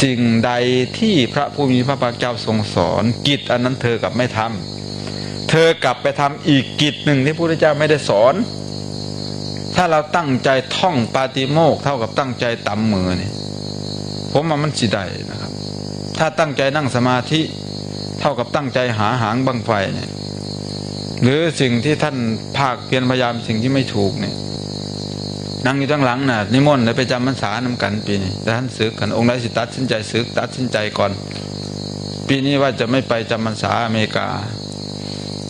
สิ่งใดที่พระผู้มีพระภาคเจ้าทรงสอน กิจอันนั้นเธอกลับไม่ทำ เธอกลับไปทำอีกกิจหนึ่งที่พระพุทธเจ้าไม่ได้สอน ถ้าเราตั้งใจท่องปาติโมกข์เท่ากับตั้งใจต๋ำมือนี่ ผมว่ามันสิได้นะครับ ถ้าตั้งใจนั่งสมาธิเท่ากับตั้งใจหาหางบั้งไฟนี่ หรือสิ่งที่ท่านภาคเพียรพยายามสิ่งที่ไม่ถูกนี่ นั่งอยู่ตังหลังน่ะ นิมนต์ได้ไปจำพรรษานำกั๋นปี๋นี้ แต่ท่านสึกกั๋น องค์ใดสิตัดสินใจสึก ตัดสินใจก่อน ปี๋นี้ว่าจะไม่ไปจำพรรษาอเมริกา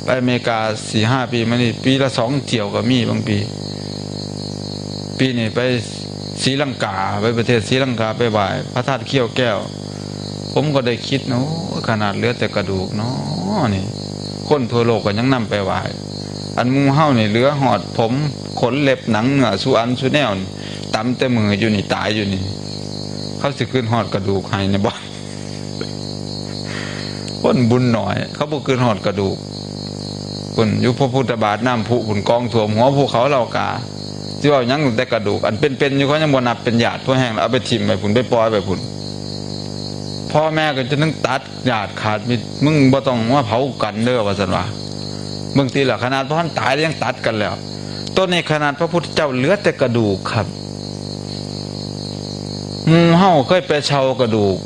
ไปอเมริกาสี่ห้าปี๋มานี่ ปี๋ละสองเที่ยวก็มีบางปี๋ ปี๋นี้ไปศรีลังกา ไปประเทศศรีลังกา ไปไหว้พระธาตุเขี้ยวแก้ว ผมก็ได้กึ๊ดนะ โอ้ ขนาดเหลือแต่กระดูกเนาะนี่ คนทั่วโลกก็ยังนำไปไหว้ อันหมู่เฮานี่เหลือฮอดผม ขน เล็บ หนัง เนื้อ ซุอันซุแนวนี่ ต๋ำแต่มืออยู่นี่ ต๋ายอยู่นี่ เขาสิกึ๊ดฮอดกระดูกหื้อแหน่บ่ คนบุญน้อย เขาบ่กึ๊ดฮอดกระดูก พุ้นอยู่พระพุทธบาทน้ำพุพุ้น กองท่วมหัวภูเขาเหล่ากา สิเว้าหยังแต่กระดูก อันเป๋นๆ อยู่เขายังบ่นับเป๋นญาติ พอแห้งแล้วเอาไปถิ่มไว้พุ้น ไปปล่อยไว้พุ้น พ่อแม่ก็จะนึกตัดญาติขาดมิตร มึงบ่ต้องมาเผากั๋นเด้อ ว่าซั่นว่า เบิ่งติล่ะ ขนาดบ่ทันต๋ายแล้วยังตัดกั๋นแล้ว ต๋อนนี้ขนาดพระพุทธเจ้าเหลือแต่กระดูกครับ หมู่เฮาเคยไปเช่ากระดูก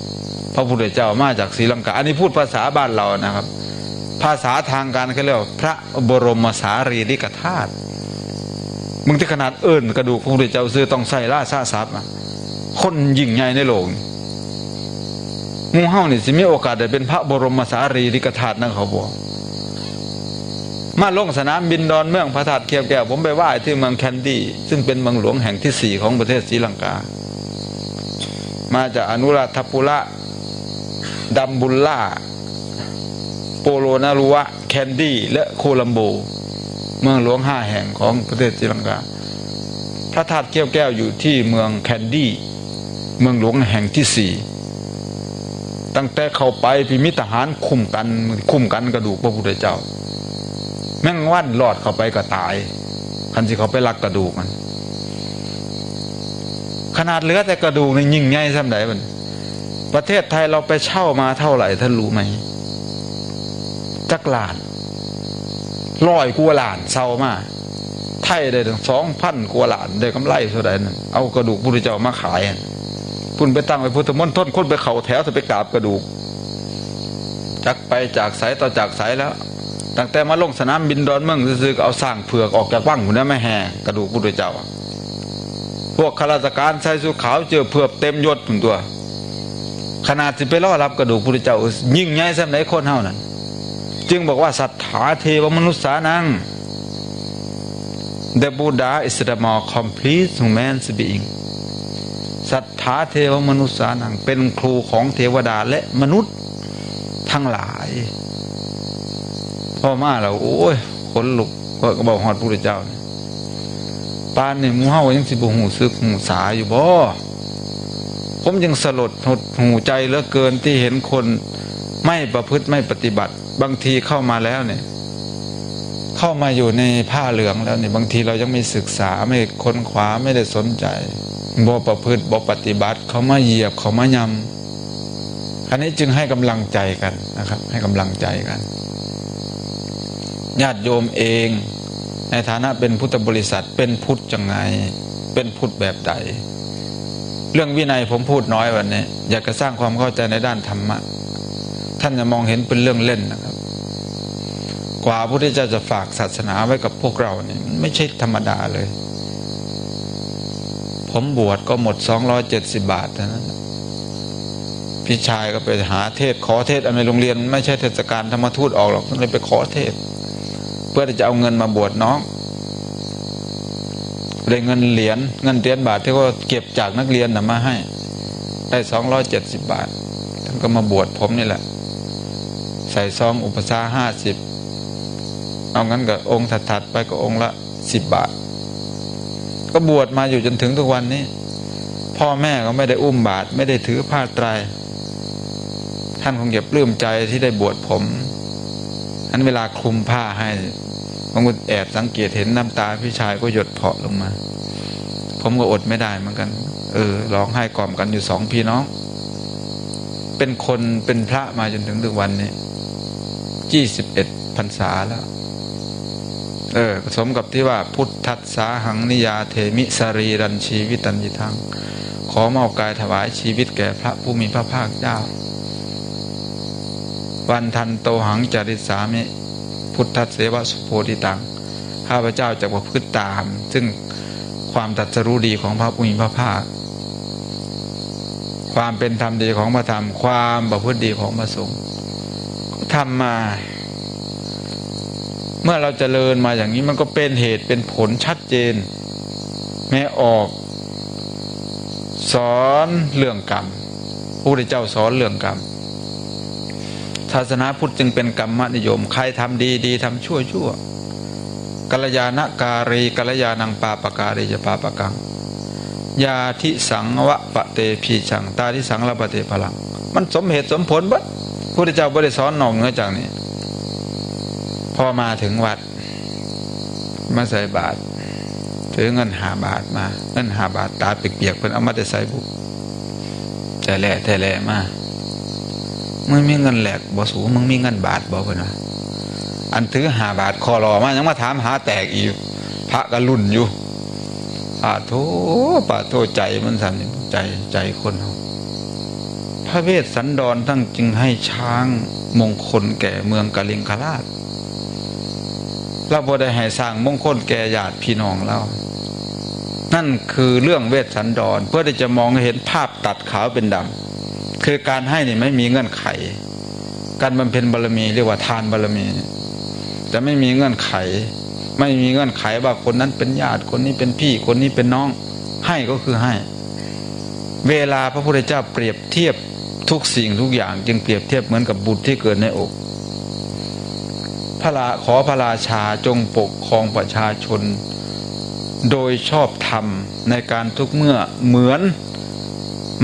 พระพุทธเจ้ามาจากศรีลังกา อันนี้พูดภาษาบ้านเรานะครับ ภาษาทางการเขาเรียกว่าพระบรมสารีริกธาตุ มึงที่ขนาดเอิ้นกระดูกพระพุทธเจ้าซื่อต้องใช้ราชาศัพท์อะ คนยิ่งใหญ่ในโลกนี่ หมู่เฮานี่สิมีโอกาสได้เป๋นพระบรมสารีริกธาตุนำเขาบ่ มาลงสนามบินดอนเมืองพระธาตุเขี้ยวแก้ว ผมไปไหว้ที่เมืองแคนดี ซึ่งเป็นเมืองหลวงแห่งที่สี่ของประเทศศรีลังกา มาจากอนุราธปุระ ดัมบุลลา โปโลนารัว แคนดี และโคลัมโบ เมืองหลวงห้าแห่งของประเทศศรีลังกา พระธาตุเขี้ยวแก้วอยู่ที่เมืองแคนดี เมืองหลวงแห่งที่สี่ ตั้งแต่เข้าไปพี่มีทหารคุ้มกั๋น คุ้มกั๋นกระดูกพระพุทธเจ้า แมงวันลอดเข้าไปก็ต๋าย คันสิเข้าไปลักกระดูกมัน ขนาดเหลือแต่กระดูกนี่ยิ่งใหญ่ส่ำใดบัดนี้ ประเทศไทยเราไปเช่ามาเท่าไหร่ท่านรู้ไหม จักล้าน ร้อยกว่าล้านเช่ามา ไทยได้ตั้งสองพันกว่าล้าน ได้กำไรเท่าใดนั่น เอากระดูกพุทธเจ้ามาขาย พุ้นไปตั้งไว้พุทธมณฑล คนไปเข้าแถวจะไปกราบกระดูก จักไปจากไสต่อจากไสแล้ว ตั้งแต่มาลงสนามบินดอนเมืองซื่อๆ ก็เอาซ้างเผือกออกจากวังพุ้นนะ มาแห่กระดูกพุทธเจ้า พวกข้าราชการใส่ชุดขาวเสื้อเผือกเต็มยศพุ้นตั๊ว ขนาดสิไปรอรับกระดูกพุทธเจ้า ยิ่งใหญ่ส่ำใดคนเฮานั่น จึงบอกว่า สัทธา เทวมนุสสานัง The Buddha is the more complete human being สัทธา เทวมนุสสานัง เป็นครูของเทวดาและมนุษย์ทั้งหลาย พอมาแล้ว โอ้ย ขนลุก ก็เว้าฮอดพุทธเจ้า ปานนี้หมู่เฮายังสิบ่ฮู้สึกฮู้สาอยู่บ่ ผมยังสลดหดหู่ใจเหลือเกินที่เห็นคนไม่ประพฤติไม่ปฏิบัติ บางทีเข้ามาแล้วเนี่ย เข เข้ามาอยู่ในผ้าเหลืองแล้วนี่ บางทีเรายังไม่ศึกษา ไม่ค้นคว้า ไม่ได้สนใจ บ่ประพฤติ บ่ปฏิบัติ เขามาเหยียบ เขามายำ อันนี้จึงให้กำลังใจกันนะครับ ให้กำลังใจกัน ญาติโยมเอง ในฐานะเป็นพุทธบริษัท เป็นพุทธยังไง เป็นพุทธแบบใด เรื่องวินัยผมพูดน้อยวันนี้ อยากจะสร้างความเข้าใจในด้านธรรมะ ท่านจะมองเห็นเป็นเรื่องเล่นนะครับ กว่าพระพุทธเจ้าจะฝากศาสนาไว้กับพวกเราเนี่ย มันไม่ใช่ธรรมดาเลย ผมบวชก็หมดสองร้อยเจ็ดสิบบาทเท่านั้น พี่ชายก็ไปหาเทศน์ ขอเทศน์ อันในโรงเรียน ไม่ใช่เทศกาลธรรมทูตออกหรอก เลยไปขอเทศน์ เพื่อที่จะเอาเงินมาบวชน้อง ได้เงินเหรียญ เงินเหรียญบาทที่เขาเก็บจากนักเรียนน่ะมาให้ ได้สองร้อยเจ็ดสิบบาท ท่านก็มาบวชผมนี่แหละ ใส่ซองอุปัชฌาย์ห้าสิบ เอางั้นก็องค์ถัดๆไปก็องค์ละสิบบาท ก็บวชมาอยู่จนถึงทุกวันนี้ พ่อแม่ก็ไม่ได้อุ้มบาตร ไม่ได้ถือผ้าไตร ท่านคงจะปลื้มใจที่ได้บวชผม อันเวลาคลุมผ้าให้ ผมก็แอบสังเกตเห็นน้ำตาพี่ชายก็หยดเผาะลงมา ผมก็อดไม่ได้เหมือนกัน เออ ร้องไห้กล่อมกันอยู่สองพี่น้อง เป็นคนเป็นพระมาจนถึงทุกวันนี้ ยี่สิบเอ็ดพรรษาแล้ว เออ สมกับที่ว่า "พุทธัสสาหัง นิยาเทมิ สะรีรัญ ชีวิตัญญิทัง" ขอมอบกายถวายชีวิตแก่พระผู้มีพระภาคเจ้า "วันทันโตหัง จาริสสามิ พุทธัสเสวะ สุโพธิตัง" ข้าพเจ้าจะประพฤติตาม ซึ่งความตรัสรู้ดีของพระผู้มีพระภาค ความเป็นธรรมดีของพระธรรม ความประพฤติดีของพระสงฆ์ ก็ทำมา เมื่อเราเจริญมาอย่างนี้ มันก็เป็นเหตุเป็นผลชัดเจน แม้ออก สอนเรื่องกรรม พระพุทธเจ้าสอนเรื่องกรรม ศาสนาพุทธจึงเป็นกรรมนิยม ใครทำดีดี ทำชั่วชั่ว กัลยาณการี กัลยาณัง ปาปการีจะปาปกัง ยาทิสังวะปะเตภีจัง ตาทิสังละปะเตพลัง มันสมเหตุสมผลเบิด พระพุทธเจ้าบ่ได้สอนนอกเหนือจากนี้ พอมาถึงวัด มาใส่บาตร ถือเงินห้าบาทมา เงินห้าบาทตาเปียกๆ เพิ่นเอามาแต่ไสบุ แต่แล่แต่แล่มา "มึงมีเงินแลกบ่สู มึงมีเงินบาทบ่" เพิ่นว่า อันถือห้าบาทคอหล่อมายังมาถามหาแตกอีก พระก็ลุ่นอยู่ ปาโธ่ ปาโธ่ ใจมันสั่น ใจ ใจคนเฮา พระเวสสันดรท่านจึงให้ช้างมงคลแก่เมืองกลิงคราช เราบ่ได้ให้สร้างมงคลแก่ญาติพี่น้องเรา นั่นคือเรื่องเวสสันดร เพื่อที่จะมองให้เห็นภาพตัดขาวเป็นดำ คือการให้นี่ไม่มีเงื่อนไข การบำเพ็ญบารมีเรียกว่าทานบารมีเนี่ย จะไม่มีเงื่อนไข ไม่มีเงื่อนไขว่าคนนั้นเป็นญาติ คนนี้เป็นพี่ คนนี้เป็นน้อง ให้ก็คือให้ เวลาพระพุทธเจ้าเปรียบเทียบทุกสิ่งทุกอย่าง จึงเปรียบเทียบเหมือนกับบุตรที่เกิดในอก พระรา- ขอพระราชาจงปกครองประชาชน โดยชอบธรรมในการทุกเมื่อ เหมือน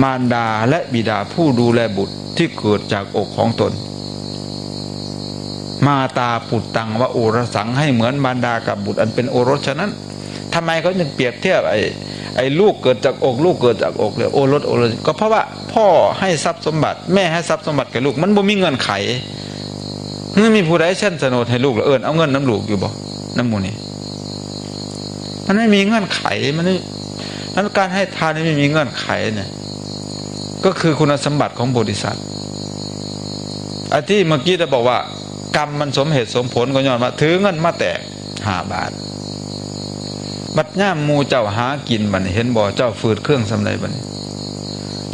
มารดาและบิดาผู้ดูแลบุตรที่เกิดจากอกของตน มาตาปุตตังวะโอรสัง ให้เหมือนมารดากับบุตรอันเป็นโอรสฉะนั้น ทำไมเขาจึงเปรียบเทียบไอ้ ไอ้ลูกเกิดจากอก ลูกเกิดจากอกเลย โอรส โอรส ก็เพราะว่าพ่อให้ทรัพย์สมบัติ แม่ให้ทรัพย์สมบัติแก่ลูก มันบ่มีเงื่อนไข มันมีผู้ใดเซ็นโฉนดให้ลูกแล้วเอิ้นเอาเงินนำลูกอยู่บ่ นำหมู่นี้ มันไม่มีเงื่อนไข มันไม่ นั้นการให้ทานนี่ไม่มีเงื่อนไขเนี่ย ก็คือคุณสมบัติของโพธิสัตว์ อันที่เมื่อกี้ได้บอกว่า กรรมมันสมเหตุสมผลก็ย้อนว่าถือเงินมาแตกห้าบาท บัดยามหมู่เจ้าหากิ๋นบัดนี้ เห็นบ่ เจ้าฝืดเคืองส่ำใดบัดนี้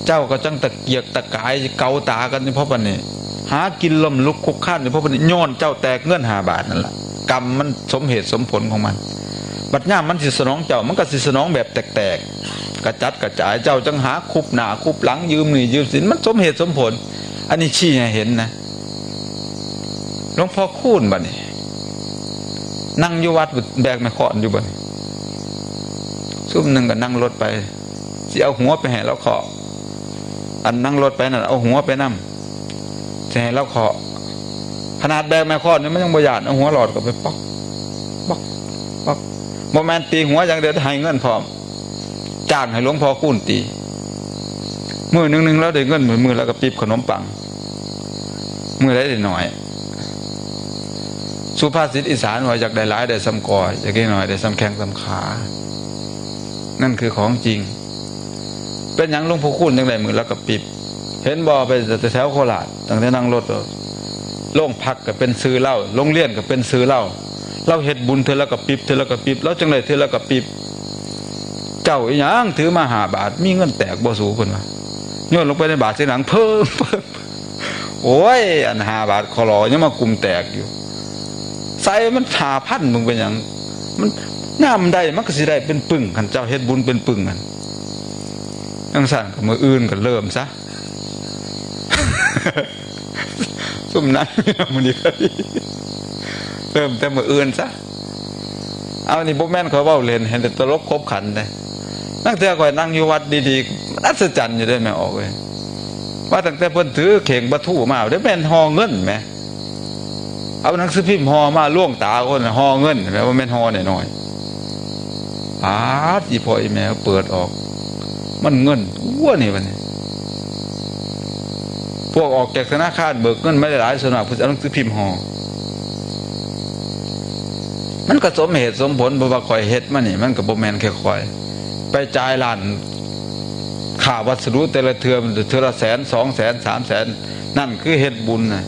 เจ้าก็จั่งตะเกียกตะกายเกาต๋ากั๋นอยู่ เพราะบัดนี้ หากิ๋นล้มลุกคลุกคลานอยู่ เพราะบัดนี้ ย้อนเจ้าแตกเงินห้าบาทนั่นล่ะ กรรมมันสมเหตุสมผลของมัน บัดยามมันสิสนองเจ้า มันก็สิสนองแบบแตกๆ กระจัดกระจาย เจ้าจั่งหาคุบหน้าคุบหลัง ยืมหนี้ยืมสิน มันสมเหตุสมผล อันนี้ชี้ให้เห็นนะ หลวงพ่อคูณบัดนี้ นั่งอยู่วัดแบกไม้ค้อนอยู่บัดนี้ ซุมหนึ่งก็นั่งรถไป สิเอาหัวไปให้ลาวเคาะ อันนั่งรถไปนั่นเอาหัวไปนำ สิให้ลาวเคาะ ขนาดแบกไม้ค้อนนี่มันยังบ่ย้าน เอาหัวหลอดเข้าไปป๊อก บ่แม่นตี๋หัวอย่างเดียว หื้อเงินพร้อม จ้างหื้อหลวงพ่อคูณตี๋ มื้อหนึ่งๆ ลาวได้เงิน มื้อๆ ลาวก็ปิ๊บขนมปัง มื้อใดได้น้อย สุภาษิตอีสานว่า อยากได้หลายได้ส่ำก้อย อยากได้น้อยได้ส่ำแข้งส่ำขา นั่นคือของจริง เป๋นหยังหลวงพ่อคูณจึงได้มื้อละกะปิ๊บ หันบ่ ไปแถวโคราช ตั้งแต่นั่งรถ โรงพักก็เป๋นจื้อลาว โรงเรียนก็เป๋นจื้อลาว ลาวเฮ็ดบุญเทื่อละกะปิ๊บ เทื่อละกะปิ๊บ ลาวจึงได้เทื่อละกะปิ๊บ เจ้าอีหยังถือมาห้าบาท มีเงินแตกบ่สู เปิ้นว่า โยนลงไปในบาตรเสียงดังเพิ่ง เพิ่ง โอ้ย อันห้าบาทขอหล่อยังมากุ้มแตกอยู่ ใส่มันห้าพัน มึงเป๋นหยัง มัน ยามใดมันก็สิได้เป๋นปึ้ง คันเจ้าเฮ็ดบุญเป๋นปึ้งนั่น จั่งซั้นก็มื้ออื่นก็เริ่มซะ ซุมนั้น มื้อนี้ก็ดี เริ่มแต่มื้ออื่นซะ เอา นี่บ่แม่นข้อยเว้าเล่น หันแต่ตลกขบขันเด้ ลางเทื่อข้อยนั่งอยู่วัดดีๆ อัศจรรย์อยู่เด้แม่ออกเอ้ย ว่าตั้งแต่เปิ้นถือเข่งปลาทูมา เดี๋ยวแม่นห่อเงินแหม เอาหนังสือพิมพ์ห่อมา ลวงต๋าคนน่ะ ห่อเงินแหม บ่แม่นห่อน้อยๆ ป๊าด อีพ่ออีแม่เปิดออก มันเงินตั๋วนี่ บัดนี้ พวกออกจากธนาคารเบิกเงินมาหลายๆ ส่วนมากเพิ่นเอาหนังสือพิมพ์ห่อ มันก็สมเหตุสมผล เพราะว่าข้อยเฮ็ดมานี่ มันก็บ่แม่นแค่ข้อย ไปจ่ายร้านค้าวัสดุแต่ละเทื่อ มันเทื่อละแสน สองแสน สามแสน นั่นคือเฮ็ดบุญน่ะ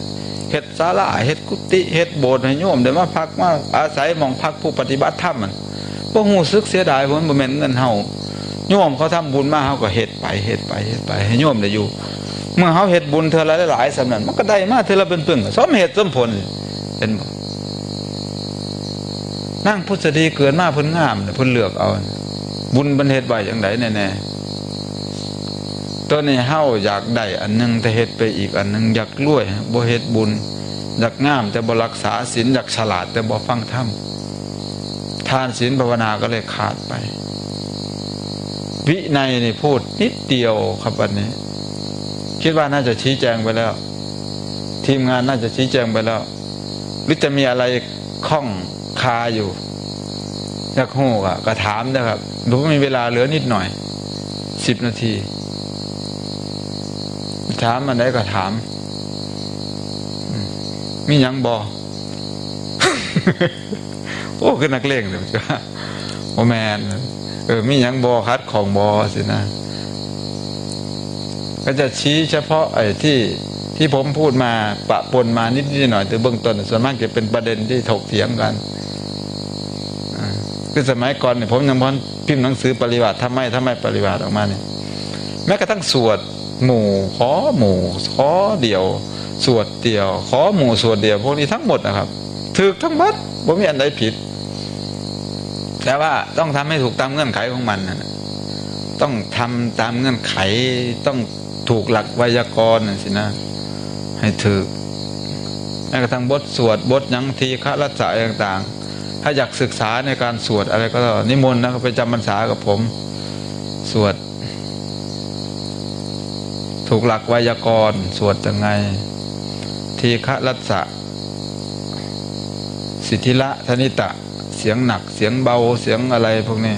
เฮ็ดศาลา เฮ็ดกุฏิ เฮ็ดโบสถ์ให้โยมได้มาพักมาอาศัยหม่องพักผู้ปฏิบัติธรรมนั่น บ่ฮู้สึกเสียดาย เพราะมันบ่แม่นเงินเฮา โยมเขาทำบุญมา เฮาก็เฮ็ดไป เฮ็ดไป เฮ็ดไป ให้โยมได้อยู่ เมื่อเฮาเฮ็ดบุญเทื่อละหลายๆ ส่ำนั้น มันก็ได้มาเทื่อละเป๋นปึ้ง สมเหตุสมผล เห็นบ่ นางผุสดีเกิดมาเพิ่นงามน่ะ เพิ่นเลือกเอา บุญเพิ่นเฮ็ดไว้จั่งใดแน่ๆ ต๋อนนี้เฮาอยากได้อันหนึ่ง แต่เฮ็ดไปอีกอันหนึ่ง อยากรวย บ่เฮ็ดบุญ อยากงามแต่บ่รักษาศีล อยากฉลาดแต่บ่ฟังธรรม ทานศีลภาวนาก็เลยขาดไป วินัยนี่พูดนิดเดียวครับ วันนี้ คิดว่าน่าจะชี้แจงไปแล้ว ทีมงานน่าจะชี้แจงไปแล้ว หรือจะมีอะไรข้องคาอยู่ อยากฮู้ก็ ก็ถามนะครับ ผมมีเวลาเหลือนิดหน่อย สิบนาที ถามอันใดก็ถาม อืม มีหยังบ่ โอ้ คือนักเลงเด้อ บ่แม่น เออ มีหยังบ่ ขัดข้องบ่ ซี้นะ ก็จะชี้เฉพาะไอ้ที่ ที่ผมพูดมาปะปนมานิดๆ หน่อยๆ แต่เบื้องต้นส่วนมากจะเป็นประเด็นที่ถกเถียงกัน อ่า คือสมัยก่อนเนี่ย ผมยังบ่ทันพิมพ์หนังสือปริวาส ทำไม ทำไมปริวาสออกมาเนี่ย แม้กระทั่งสวดหมู่ ขอหมู่ ขอเดี่ยว สวดเดี่ยว ขอหมู่ สวดเดี่ยว พวกนี้ทั้งหมดนะครับ ถูกทั้งหมด บ่มีอันใดผิด แต่ว่าต้องทำให้ถูกตามเงื่อนไขของมันน่ะ ต้องทำตามเงื่อนไข ต้องถูกหลักไวยากรณ์น่ะสินะ ให้ถูก แม้กระทั่งบทสวด บทหยัง ทีฆะรัสสะอะไรต่างๆ ถ้าอยากศึกษาในการสวดอะไรก็นิมนต์นะครับ ไปจำพรรษากับผม สวด ถูกหลักไวยากรณ์ สวดยังไง ทีฆะรัสสะ สิทธิละ ทนิตะ เสียงหนัก เสียงเบา เสียงอะไรพวกนี้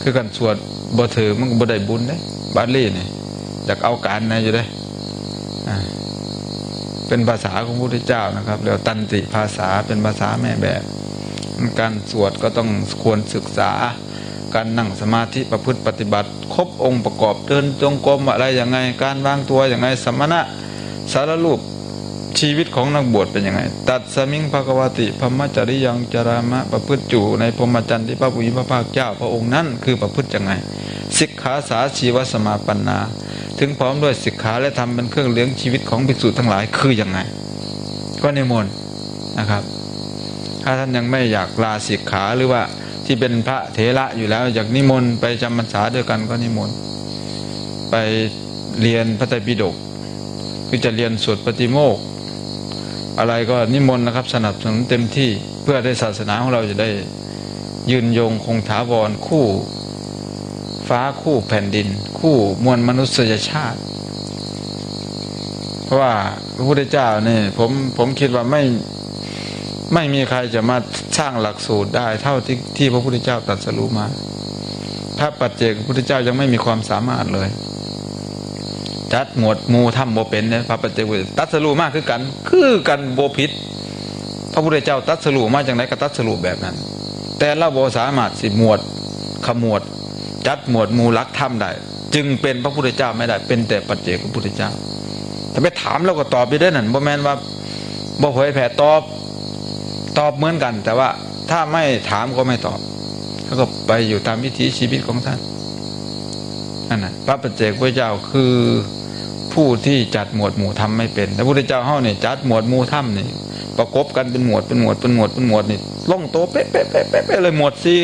คือการสวดบ่ถูก มันก็บ่ได้บุญเด้ บาลีนี่ อยากเอาการนะอยู่เด้ อ่า เป็นภาษาของพระพุทธเจ้านะครับ แล้วตันติภาษา เป็นภาษาแม่แบบ การสวดก็ต้องควรศึกษา การนั่งสมาธิประพฤติปฏิบัติ ครบองค์ประกอบ เดินจงกรมอะไรยังไง การวางตัวยังไง สมณะ สารรูป ชีวิตของนักบวชเป็นยังไง ตัสสมิง ภควาติ พรหมจริยัง จรามะ ประพฤติอยู่ในพรหมจรรย์ที่พระผู้มีพระภาคเจ้าพระองค์นั้นคือประพฤติยังไง สิกขาสาชีวสมาปันนา ถึงพร้อมด้วยสิกขาและธรรมเป็นเครื่องเลี้ยงชีวิตของภิกษุทั้งหลายคือยังไง ก็นิมนต์นะครับ ถ้าท่านยังไม่อยากลาสิกขา หรือว่าที่เป็นพระเถระอยู่แล้ว อยากนิมนต์ไปจำพรรษาด้วยกันก็นิมนต์ ไปเรียนพระไตรปิฎก คือจะเรียนสวดปาติโมกข์อะไรก็นิมนต์นะครับ สนับสนุนเต็มที่ เพื่อให้ศาสนาของเราจะได้ยืนยงคงถาวร คู่ฟ้าคู่แผ่นดิน คู่มวลมนุษยชาติ เพราะว่าพระพุทธเจ้านี่ ผม ผมคิดว่าไม่ ไม่มีใครจะมาสร้างหลักสูตรได้เท่าที่ ที่พระพุทธเจ้าตรัสรู้มา พระปัจเจกพุทธเจ้ายังไม่มีความสามารถเลย จัดหมวดหมู่ธรรมบ่เป๋นเนี่ย พระปัจเจกพุทธเจ้าตรัสรู้มาคือกั๋น คือกั๋นบ่ผิด พระพุทธเจ้าตรัสรู้มาจั่งใดก็ตรัสรู้แบบนั้น แต่ลาวบ่สามารถสิหมวด ขมวด จัดหมวดหมู่หลักธรรมได้ จึงเป๋นพระพุทธเจ้าไม่ได้ เป๋นแต่ปัจเจกพุทธเจ้า ถ้าไปถามลาวก็ตอบอยู่เด้อนั่น บ่แม่นว่าบ่เผยแผ่ ตอบ ตอบเหมือนกั๋น แต่ว่าถ้าไม่ถามก็ไม่ตอบ แล้วก็ไปอยู่ตามวิถีชีวิตของท่าน นั่นน่ะ พระปัจเจกพุทธเจ้าคือผู้ที่จัดหมวดหมู่ธรรมไม่เป๋น แต่พุทธเจ้าเฮานี่จัดหมวดหมู่ธรรมนี่ ประกบกั๋นเป๋นหมวด เป๋นหมวด เป๋นหมวด เป๋นหมวดนี่ ลงโตเป๊ะๆๆๆๆเลย หมวดสี่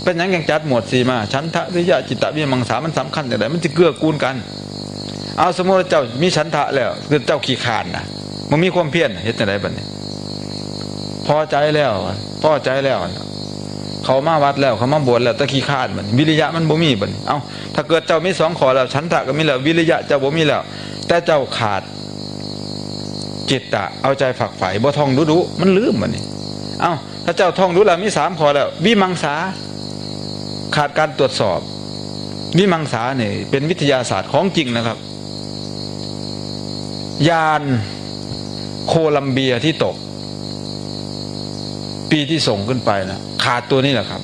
เป๋นหยังจั่งจัดหมวดสี่มา ฉันทะ วิริยะ จิตตะ วิมังสา มันสำคัญจั่งใด มันจะเกื้อกูลกั๋น เอา สมมุติว่าเจ้ามีฉันทะแล้ว คือเจ้าขี้คร้านน่ะ บ่มีความเพียรน่ะ เฮ็ดจั่งใดบัดนี้ พอใจ๋แล้ว พอใจ๋แล้ว เข้ามาวัดแล้ว เข้ามาบวชแล้ว แต่ขี้คร้านบัดนี้ วิริยะมันบ่มีบัดนี้ เอ้า ถ้าเกิดเจ้ามีสองข้อแล้ว ฉันทะก็มีแล้ว วิริยะเจ้าบ่มีแล้ว แต่เจ้าขาดจิตตะ เอาใจฝักใฝ่ บ่ท่องดูๆ มันลืมบัดนี้ เอ้า ถ้าเจ้าท่องดูแล้วมีสามข้อแล้ว วิมังสา ขาดการตรวจสอบ วิมังสานี่เป๋นวิทยาศาสตร์ของจริงนะครับ ยานโคลัมเบียที่ตก ปีที่ส่งขึ้นไปนะ ขาดตัวนี้แหละครับ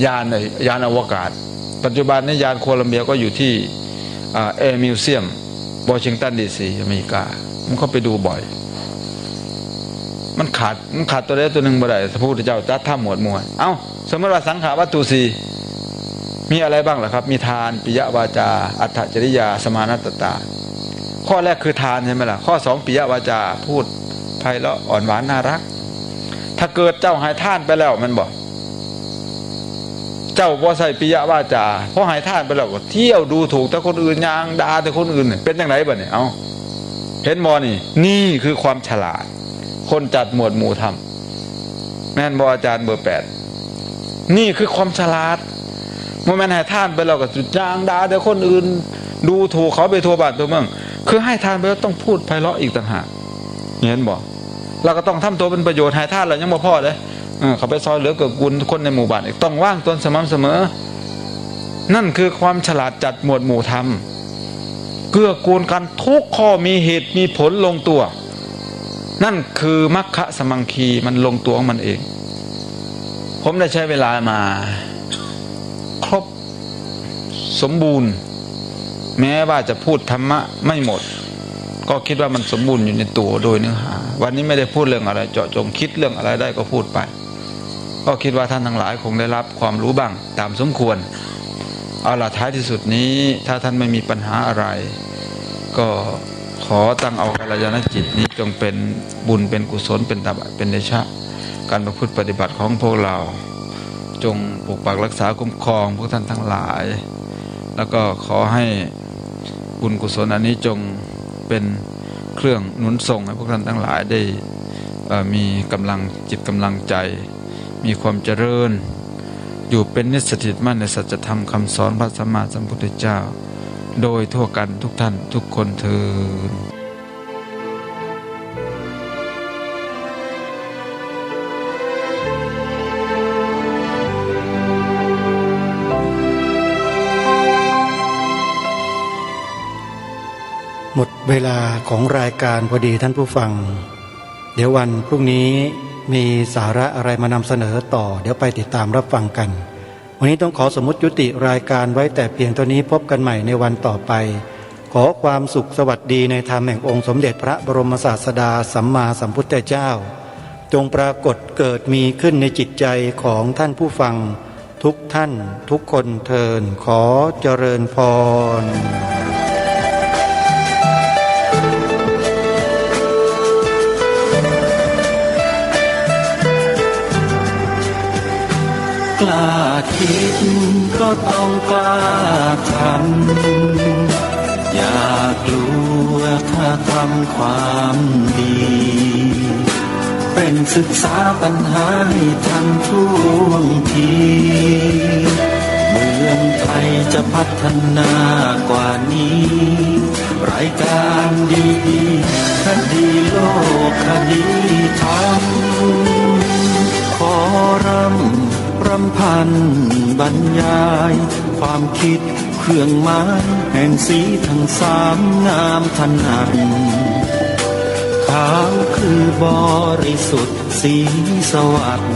ยาน ยานอวกาศ ปัจจุบันนี้ยานโคลัมเบียก็อยู่ที่ อ่า Air Museum วอชิงตัน ดีซี อเมริกา ผมเข้าไปดูบ่อย มันขาด มันขาดตัวใดตัวหนึ่งบ่ได้ พระพุทธเจ้าจัดธรรมหมวดหมู่ เอ้า สมมติว่าสังฆาวัตถุสี่ มีอะไรบ้างล่ะครับ มีทาน ปิยวาจา อัตถจริยา สมานัตตา ข้อแรกคือทานใช่ไหมล่ะ ข้อสอง ปิยวาจา พูดไพเราะอ่อนหวานน่ารัก ถ้าเกิดเจ้าให้ทานไปแล้วแม่นบ่ เจ้าบ่ใส่ปิยวาจา พอให้ทานไปแล้วก็เที่ยวดูถูกแต่คนอื่น ย่างด่าแต่คนอื่น เป๋นจั่งใดบัดนี้ เอ้า เห็นบ่นี่ นี่คือความฉลาด คนจัดหมวดหมู่ธรรม แม่นบ่อาจารย์เบอร์แปด นี่คือความฉลาด บ่แม่นให้ทานไปแล้วก็ย่างด่าแต่คนอื่น ดูถูกเขาไปทั่วบ้านทั่วเมือง คือให้ทานไปแล้วต้องพูดไพเราะอีกต่างหาก เห็นบ่ เราก็ต้องทำตัวเป็นประโยชน์ ให้ทานแล้วยังบ่พอเด้อ เออ เข้าไปซ่อยเหลือเกื้อกูลคนในหมู่บ้านอีก ต้องวางตนสม่ำเสมอ นั่นคือความฉลาดจัดหมวดหมู่ธรรม เกื้อกูลกันทุกข้อ มีเหตุมีผลลงตัว นั่นคือมัคคะสมังคี มันลงตัวของมันเอง ผมได้ใช้เวลามาครบสมบูรณ์ แม้ว่าจะพูดธรรมะไม่หมด ก็คิดว่ามันสมบูรณ์อยู่ในตัวโดยเนื้อหา วันนี้ไม่ได้พูดเรื่องอะไรเจาะจง คิดเรื่องอะไรได้ก็พูดไป ก็คิดว่าท่านทั้งหลายคงได้รับความรู้บ้างตามสมควร เอาล่ะ ท้ายที่สุดนี้ ถ้าท่านไม่มีปัญหาอะไร ก็ขอตั้งเอากัลยาณจิตนี้จงเป็นบุญเป็นกุศล เป็นตบะเป็นเดชะ การประพฤติปฏิบัติของพวกเรา จงปกปักรักษาคุ้มครองพวกท่านทั้งหลาย แล้วก็ขอให้บุญกุศลอันนี้จงเป็นเครื่องหนุนส่งให้พวกท่านทั้งหลายได้ เอ่อ มีกำลังจิตกำลังใจ มีความเจริญ อยู่เป็นนิจสถิตมั่นในสัจธรรมคำสอนพระสัมมาสัมพุทธเจ้า โดยทั่วกันทุกท่านทุกคนเทอญ หมดเวลาของรายการพอดีท่านผู้ฟัง เดี๋ยววันพรุ่งนี้มีสาระอะไรมานำเสนอต่อ เดี๋ยวไปติดตามรับฟังกัน วันนี้ต้องขอสมมุติยุติรายการไว้แต่เพียงเท่านี้ พบกันใหม่ในวันต่อไป ขอความสุขสวัสดีในธรรมแห่งองค์สมเด็จพระบรมศาสดาสัมมาสัมพุทธเจ้า จงปรากฏเกิดมีขึ้นในจิตใจของท่านผู้ฟังทุกท่านทุกคนเทอญ ขอเจริญพร กล้าคิดก็ต้องกล้าทำ อย่ากลัวถ้าทำความดี เร่งศึกษาปัญหาให้ทันท่วงที เมืองไทยจะพัฒนากว่านี้ รายการดีๆ คดีโลก คดีธรรม ขอร่ำรำพันบรรยาย ความคิดเครื่องหมาย แห่งสีทั้งสามงามถนัด ขาวคือบริสุทธิ์ สีสวัสดิ์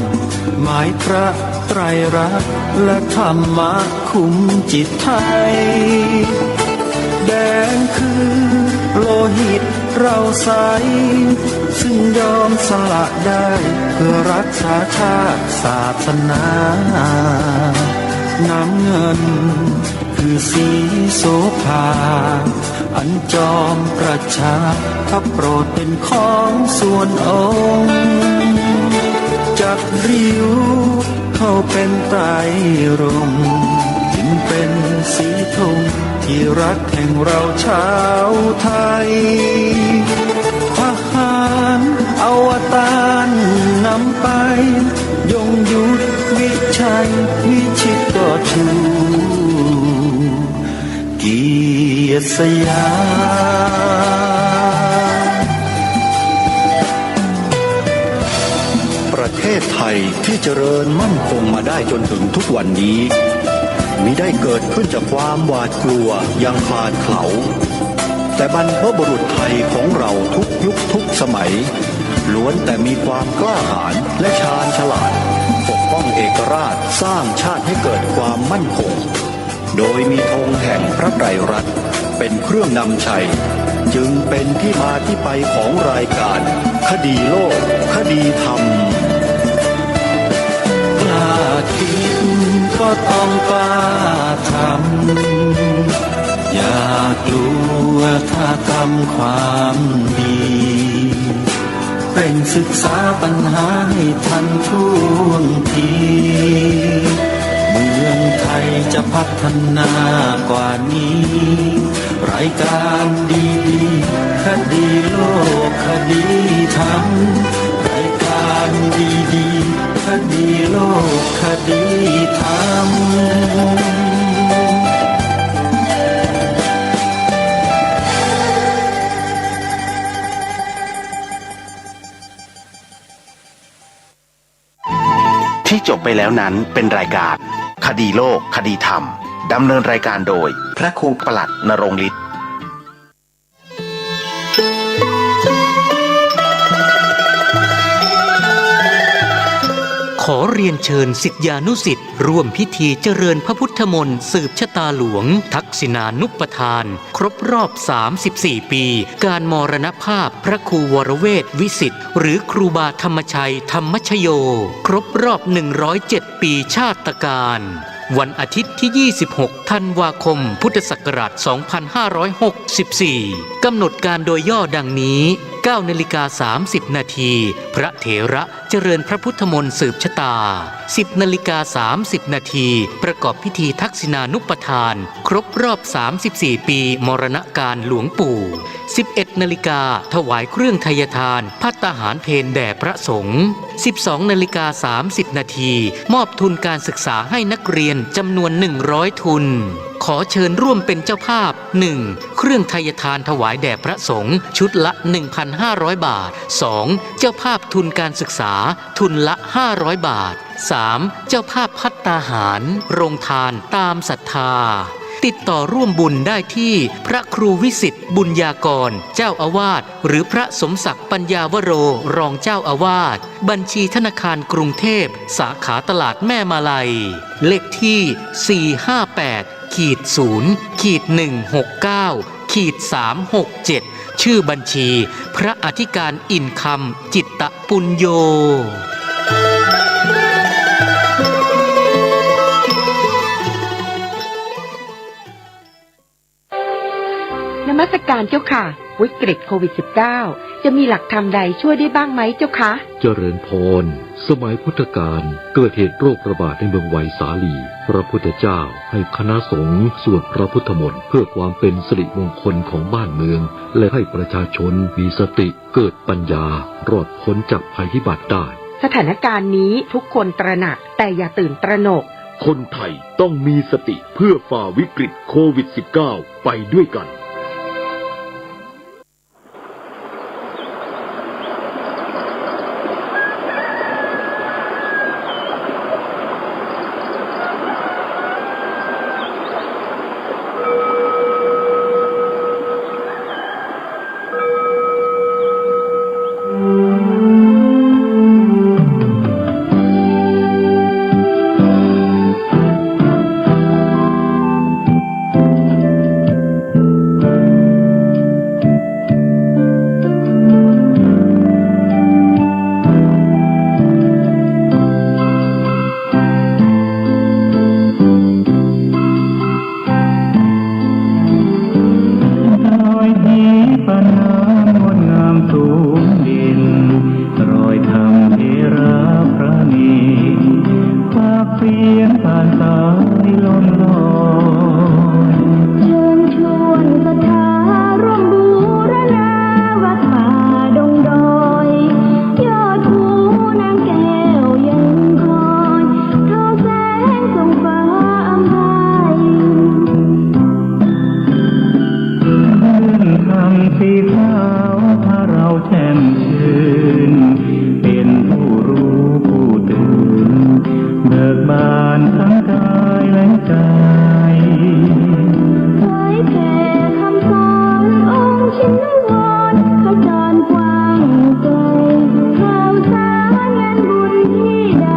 หมายพระไตรรัตน์ และธรรมะคุ้มจิตไทย แดงคือโลหิตเราใส ซึ่งยอมสละได้ เพื่อรักษาชาติศาสนา น้ำเงิน คือสีโสภา อันจอมประชาพระโปรดเป็นของส่วนองค์ จักริ้วเข้าเป็นไตรรงค์ จึงเป็นสีธงที่รักแห่งเราชาวไทย ทหารอวตารนำไป ยงยุทธวิชัยวิชิตก็ชู เกียรติสยาม ประเทศไทยที่เจริญมั่นคงมาได้จนถึงทุกวันนี้ มิได้เกิดขึ้นจากความหวาดกลัวอย่างคลาดเขลา แต่บรรพบุรุษไทยของเราทุกยุคทุกสมัย ล้วนแต่มีความกล้าหาญและชาญฉลาด ปกป้องเอกราช สร้างชาติให้เกิดความมั่นคง โดยมีธงแห่งพระไตรรัตน์เป็นเครื่องนำชัย จึงเป็นที่มาที่ไปของรายการ คดีโลก คดีธรรม กล้าคิดก็ต้องกล้าทำ อย่ากลัวถ้าทำความดี เร่งศึกษาปัญหาให้ทันท่วงที เมืองไทยจะพัฒนากว่านี้ รายการดีๆ คดีโลก คดีธรรม รายการดีๆ คดีโลก คดีธรรม ที่จบไปแล้วนั้นเป็นรายการ คดีโลก คดีธรรม ดำเนินรายการโดย พระครูประหลัดณรงค์ฤทธิ์ ขอเรียนเชิญศิษยานุศิษย์ร่วมพิธีเจริญพระพุทธมนต์สืบชะตาหลวงทักษิณานุปทาน ครบรอบ สามสิบสี่ ปี การมรณภาพพระครูวรเวชวิสิทธิ์ หรือครูบาธรรมชัย ธรรมชโย ครบรอบ หนึ่งร้อยเจ็ด ปีชาตกาล วันอาทิตย์ที่ ยี่สิบหก ธันวาคม พุทธศักราช สองพันห้าร้อยหกสิบสี่ กำหนดการโดยย่อดังนี้ เก้านาฬิกา สามสิบ นาที พระเถระ เจริญพระพุทธมนต์สืบชะตา สิบนาฬิกา สามสิบ นาที ประกอบพิธีทักษิณานุปทาน ครบรอบ สามสิบสี่ ปีมรณกาลหลวงปู่ สิบเอ็ดนาฬิกา ถวายเครื่องไทยทาน ภัตตาหารเพลแด่พระสงฆ์ สิบสองนาฬิกา สามสิบ นาที มอบทุนการศึกษาให้นักเรียนจำนวน หนึ่งร้อย ทุน ขอเชิญร่วมเป็นเจ้าภาพ หนึ่ง เครื่องไทยทานถวายแด่พระสงฆ์ชุดละ หนึ่งพันห้าร้อย บาท สอง เจ้าภาพทุนการศึกษาทุนละ ห้าร้อย บาท สาม เจ้าภาพภัตตาหาร โรงทานตามศรัทธา ติดต่อร่วมบุญได้ที่พระครูวิสิทธิ์บุญญากร เจ้าอาวาส หรือพระสมศักดิ์ปัญญาวโร รองเจ้าอาวาส บัญชีธนาคารกรุงเทพ สาขาตลาดแม่มาลัย เลขที่ สี่ห้าแปด ขีด ศูนย์ ขีด หนึ่งหกเก้า ขีด สามหกเจ็ด ชื่อบัญชี พระอธิการอินคำ จิตตปุญโญ นมัสการเจ้าค่ะ วิกฤตโควิด สิบเก้า จะมีหลักธรรมใดช่วยได้บ้างไหมเจ้าคะ เจริญพร สมัยพุทธกาลเกิดเหตุโรคระบาดในเมืองไวสาลี พระพุทธเจ้าให้คณะสงฆ์สวดพระพุทธมนต์เพื่อความเป็นสิริมงคลของบ้านเมือง และให้ประชาชนมีสติเกิดปัญญารอดพ้นจากภัยพิบัติได้ สถานการณ์นี้ทุกคนตระหนัก แต่อย่าตื่นตระหนก คนไทยต้องมีสติเพื่อฝ่าวิกฤตโควิด สิบเก้า ไปด้วยกัน เพียงผ่านสายลมลอย เชิญชวนศรัทธาร่วมบูรณาวัดป่าดงดอย ยอดภูนางแก้วยังคอย ทอแสงส่องฟ้าอำไพ คลื่นธรรมสีขาวพาเราแช่มชื่น เป็นผู้รู้ผู้ตื่น เบิกบานทั้งกายและใจ เผยแผ่คำสอนองค์ชินวร ขจรกว้างไกล ข่าวสารงานบุญที่ใด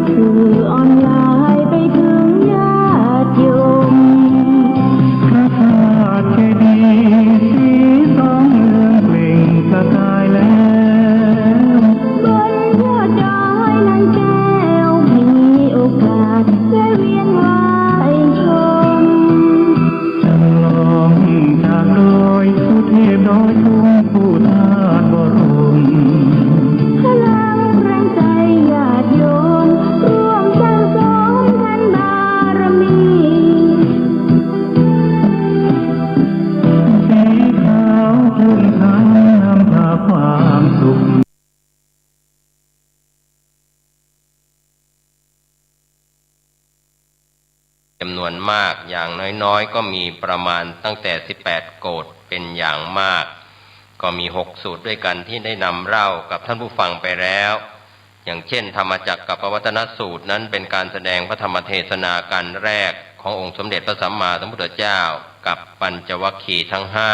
สื่อออนไลน์ไปถึงญาติโยม พระธาตุเจดีย์สีทองเรืองเปล่งประกายแล้ว บนยอดดอยนางแก้ว มีโอกาสแวะเวียนไหว้ชม จำลองจากดอยสุเทพดอยตุง ผู้ธาตุบรม พลังแรงใจญาติโยม ร่วมสั่งสมทานบารมี สีขาวคลุมทั้งนำพาความสุข จำนวนมาก อย่างน้อยๆ ก็มีประมาณตั้งแต่สิบแปดโกฏเป็นอย่างมาก ก็มีหกสูตรด้วยกันที่ได้นำเล่ากับท่านผู้ฟังไปแล้ว อย่างเช่น ธรรมจักรกัปปวัตตนสูตรนั้นเป็นการแสดงพระธรรมเทศนากันแรกขององค์สมเด็จพระสัมมาสัมพุทธเจ้ากับปัญจวัคคีย์ทั้งห้า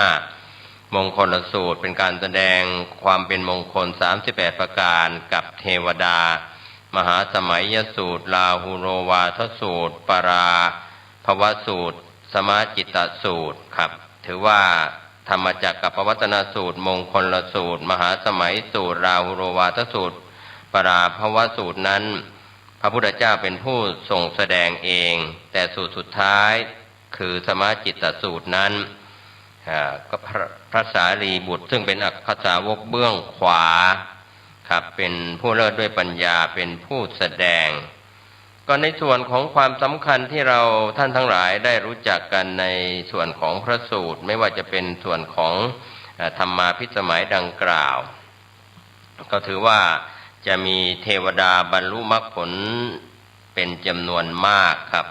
มงคลสูตรเป็นการแสดงความเป็นมงคลสามสิบแปดประการกับเทวดา มหาสมัยยสูตร ลาหุโลวาทสูตร ปราภวสูตร สมาจิตตสูตรครับ ถือว่าธรรมจักรกัปปวัตตนสูตร มงคลสูตร มหาสมัยสูตร ลาหุโลวาทสูตร ปราภวสูตรนั้น พระพุทธเจ้าเป็นผู้ทรงแสดงเอง แต่สูตรสุดท้ายคือสมาจิตตสูตรนั้น อ่า ก็พระ พระสารีบุตรซึ่งเป็นอักขสาวกเบื้องขวาครับ เป็นผู้เลิศด้วยปัญญา เป็นผู้แสดง ก็ในส่วนของความสำคัญที่เราท่านทั้งหลายได้รู้จักกันในส่วนของพระสูตร ไม่ว่าจะเป็นส่วนของ เอ่อ ธรรมาภิสมัยดังกล่าว ก็ถือว่าจะมีเทวดาบรรลุมรรคผลเป็นจำนวนมากครับ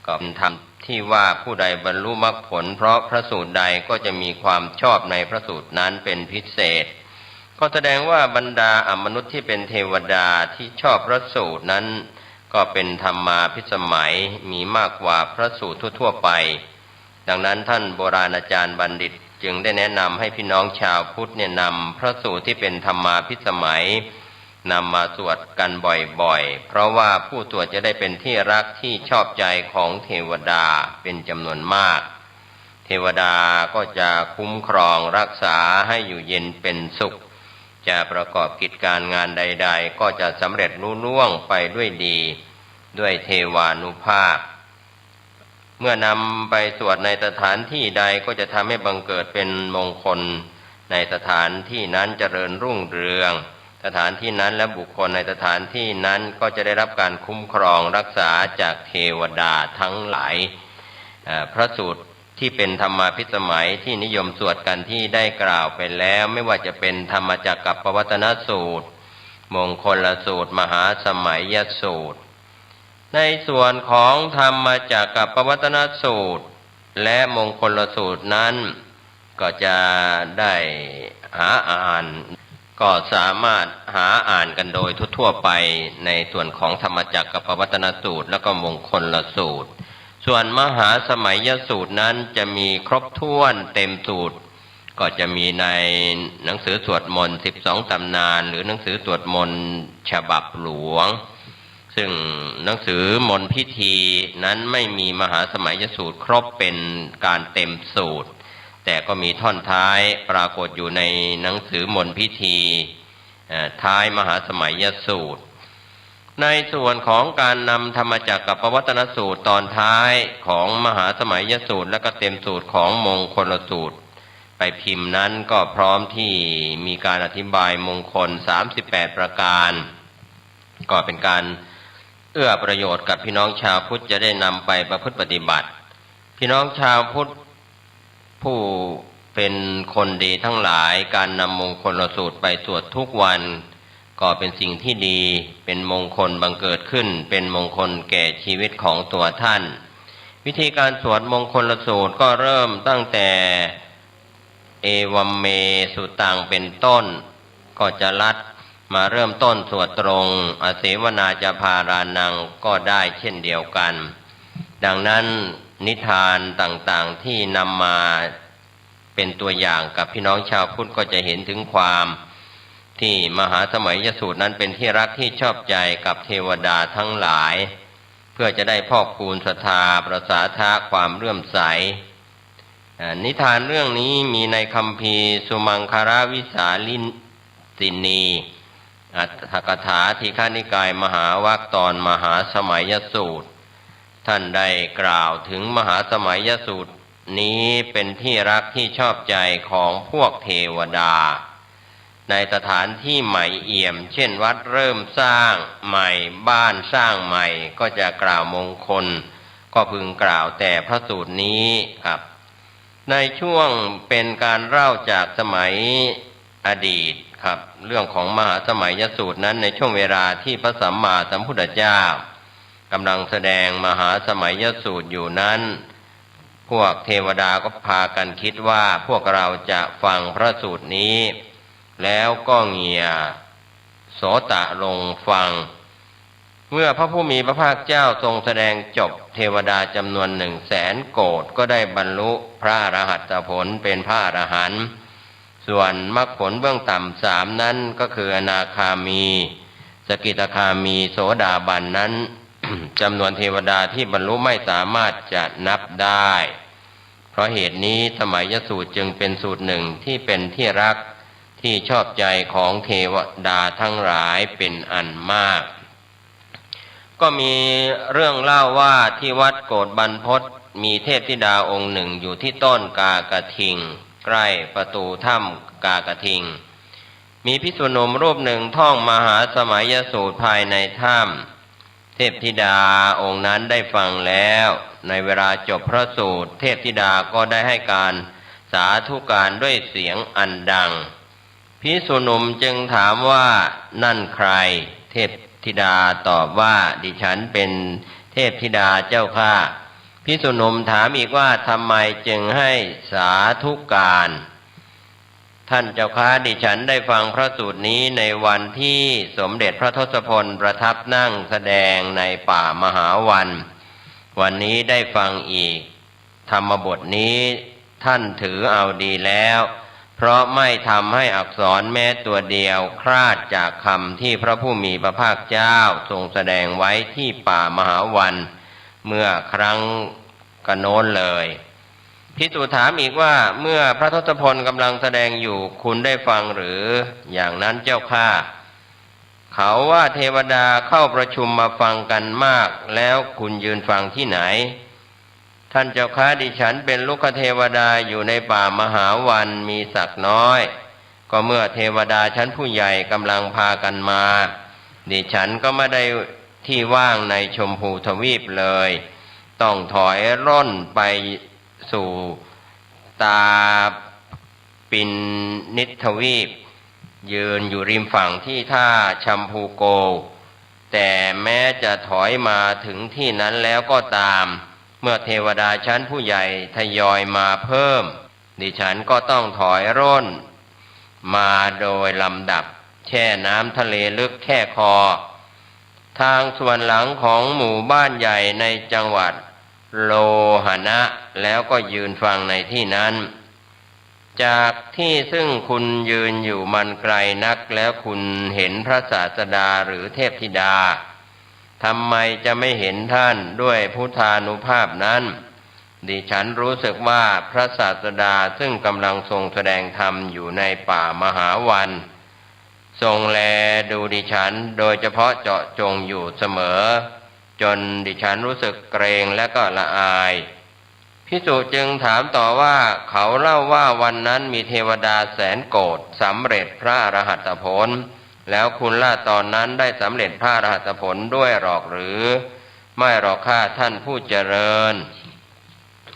ก็เป็นธรรมที่ว่าผู้ใดบรรลุมรรคผลเพราะพระสูตรใดก็จะมีความชอบในพระสูตรนั้นเป็นพิเศษ ก็แสดงว่าบรรดาอมนุษย์ที่เป็นเทวดาที่ชอบพระสูตรนั้น ก็เป็นธรรมาภิสมัย มีมากกว่าพระสูตรทั่วๆ ไป ดังนั้นท่านโบราณอาจารย์บัณฑิตจึงได้แนะนำให้พี่น้องชาวพุทธเนี่ยนำพระสูตรที่เป็นธรรมาภิสมัยนำมาสวดกันบ่อยๆ เพราะว่าผู้สวดจะได้เป็นที่รักที่ชอบใจของเทวดาเป็นจำนวนมาก เทวดาก็จะคุ้มครองรักษาให้อยู่เย็นเป็นสุข จะประกอบกิจการงานใดๆ ก็จะสำเร็จลุล่วงไปด้วยดี ด้วยเทวานุภาพ เมื่อนำไปสวดในสถานที่ใดก็จะทำให้บังเกิดเป็นมงคล ในสถานที่นั้นเจริญรุ่งเรือง สถานที่นั้นและบุคคลในสถานที่นั้นก็จะได้รับการคุ้มครองรักษาจากเทวดาทั้งหลาย เอ่อ พระสูตรที่เป็นธรรมาภิสมัยที่นิยมสวดกันที่ได้กล่าวไปแล้ว ไม่ว่าจะเป็นธรรมจักรกัปปวัตตนสูตร มงคลสูตร มหาสมัยยสูตร ในส่วนของธรรมจักรกัปปวัตตนสูตร และมงคลสูตรนั้น ก็จะได้หาอ่าน ก็สามารถหาอ่านกันโดยทั่วๆ ไป ในส่วนของธรรมจักรกัปปวัตตนสูตร แล้วก็มงคลสูตร ส่วนมหาสมัยยสูตรนั้นจะมีครบถ้วนเต็มสูตร ก็จะมีในหนังสือสวดมนต์สิบสองตำนาน หรือหนังสือสวดมนต์ฉบับหลวง ซึ่งหนังสือมนต์พิธีนั้นไม่มีมหาสมัยยสูตรครบเป็นการเต็มสูตร แต่ก็มีท่อนท้ายปรากฏอยู่ในหนังสือมนต์พิธี เอ่อ ท้ายมหาสมัยยสูตร ในส่วนของการนำธรรมจักรกัปปวัตตนสูตรตอนท้ายของมหาสมัยยสูตร และก็เต็มสูตรของมงคลสูตร ไปพิมพ์นั้นก็พร้อมที่มีการอธิบายมงคลสามสิบแปดประการ ก็เป็นการ เอื้อประโยชน์กับพี่น้องชาวพุทธจะได้นำไปประพฤติปฏิบัติ พี่น้องชาวพุทธผู้เป็นคนดีทั้งหลาย การนำมงคลสูตรไปสวดทุกวัน ก็เป็นสิ่งที่ดี เป็นมงคลบังเกิดขึ้น เป็นมงคลแก่ชีวิตของตัวท่าน วิธีการสวดมงคลสูตรก็เริ่มตั้งแต่ เอวัมเม สุตัง เป็นต้น ก็จะลัดมาเริ่มต้นสวดตรง อเสวนาจะพารานัง ก็ได้เช่นเดียวกัน ดังนั้นนิทานต่างๆ ที่นำมาเป็นตัวอย่างกับพี่น้องชาวพุทธก็จะเห็นถึงความที่มหาสมัยยสูตรนั้นเป็นที่รักที่ชอบใจกับเทวดาทั้งหลาย เพื่อจะได้พอกพูนศรัทธา ประสาทะ ความเลื่อมใส อ่า นิทานเรื่องนี้มีในคัมภีร์สุมังคลวิสาลิสินี อัตถกถา ทีฆนิกาย มหาวักค์ ตอนมหาสมัยยสูตร ท่านได้กล่าวถึงมหาสมัยยสูตรนี้เป็นที่รักที่ชอบใจของพวกเทวดา ในสถานที่ใหม่เอี่ยม เช่นวัดเริ่มสร้างใหม่ บ้านสร้างใหม่ ก็จะกล่าวมงคล ก็พึงกล่าวแต่พระสูตรนี้ครับ ในช่วงเป็นการเล่าจากสมัยอดีตครับ เรื่องของมหาสมัยยสูตรนั้น ในช่วงเวลาที่พระสัมมาสัมพุทธเจ้ากำลังแสดงมหาสมัยยสูตรอยู่นั้น พวกเทวดาก็พากันคิดว่า พวกเราจะฟังพระสูตรนี้ แล้วก็เหงี่ยโสตะลงฟัง เมื่อพระผู้มีพระภาคเจ้าทรงแสดงจบ เทวดาจำนวนหนึ่งแสนโกฏก็ได้บรรลุพระอรหัตผลเป็นพระอรหันต์ ส่วนมรรคผลเบื้องต่ำสามนั้นก็คืออนาคามี สกิทาคามี โสดาบันนั้น จำนวนเทวดาที่บรรลุไม่สามารถจะนับได้ เพราะเหตุนี้สมัยยสูตรจึงเป็นสูตรหนึ่งที่เป็นที่รักที่ชอบใจของเทวดาทั้งหลายเป็นอันมาก ก็มีเรื่องเล่าว่าที่วัดโกศบรรพตมีเทพธิดาองค์หนึ่งอยู่ที่ต้นกากทิง ใกล้ประตูถ้ำกากทิง มีภิกษุหนุ่มรูปหนึ่งท่องมหาสมัยยสูตรภายในถ้ำ เทพธิดาองค์นั้นได้ฟังแล้ว ในเวลาจบพระสูตร เทพธิดาก็ได้ให้การสาธุการด้วยเสียงอันดัง ภิกษุหนุ่มจึงถามว่า นั่นใคร เทพธิดาตอบว่า ดิฉันเป็นเทพธิดาเจ้าข้า ภิกษุหนุ่มถามอีกว่า ทำไมจึงให้สาธุการ ท่านเจ้าข้า ดิฉันได้ฟังพระสูตรนี้ในวันที่สมเด็จพระทศพลประทับนั่งแสดงในป่ามหาวัน วันนี้ได้ฟังอีก ธรรมบทนี้ท่านถือเอาดีแล้ว เพราะไม่ทำให้อักษรแม้ตัวเดียวคลาดจากคำที่พระผู้มีพระภาคเจ้าทรงแสดงไว้ที่ป่ามหาวันเมื่อครั้งกะโน้นเลย ภิกษุถามอีกว่า เมื่อพระทศพลกำลังแสดงอยู่ คุณได้ฟังหรือ อย่างนั้นเจ้าข้า เขาว่าเทวดาเข้าประชุมมาฟังกันมาก แล้วคุณยืนฟังที่ไหน ท่านเจ้าข้า ดิฉันเป็นรุกขเทวดาอยู่ในป่ามหาวันมีสัตว์น้อย ก็เมื่อเทวดาชั้นผู้ใหญ่กำลังพากันมา ดิฉันก็ไม่ได้ที่ว่างในชมพูทวีปเลย ต้องถอยร่นไปสู่ตาปินนิทวีป ยืนอยู่ริมฝั่งที่ท่าชมพูโก แต่แม้จะถอยมาถึงที่นั้นแล้วก็ตาม เมื่อเทวดาชั้นผู้ใหญ่ทยอยมาเพิ่ม ดิฉันก็ต้องถอยร่นมาโดยลำดับ แช่น้ำทะเลลึกแค่คอ ทางส่วนหลังของหมู่บ้านใหญ่ในจังหวัดโลหณะ แล้วก็ยืนฟังในที่นั้น จากที่ซึ่งคุณยืนอยู่มันไกลนัก แล้วคุณเห็นพระศาสดาหรือเทพธิดา ทำไมจะไม่เห็นท่านด้วยพุทธานุภาพนั้น ดิฉันรู้สึกว่าพระศาสดาซึ่งกำลังทรงแสดงธรรมอยู่ในป่ามหาวัน ทรงแลดูดิฉันโดยเฉพาะเจาะจงอยู่เสมอ จนดิฉันรู้สึกเกรงและก็ละอาย ภิกษุจึงถามต่อว่า เขาเล่าว่าวันนั้นมีเทวดาแสนโกฏสำเร็จพระอรหัตผล แล้วคุณล่ะตอนนั้นได้สำเร็จพระอรหัตผลด้วยหรอกหรือ ไม่หรอกข้าท่านผู้เจริญ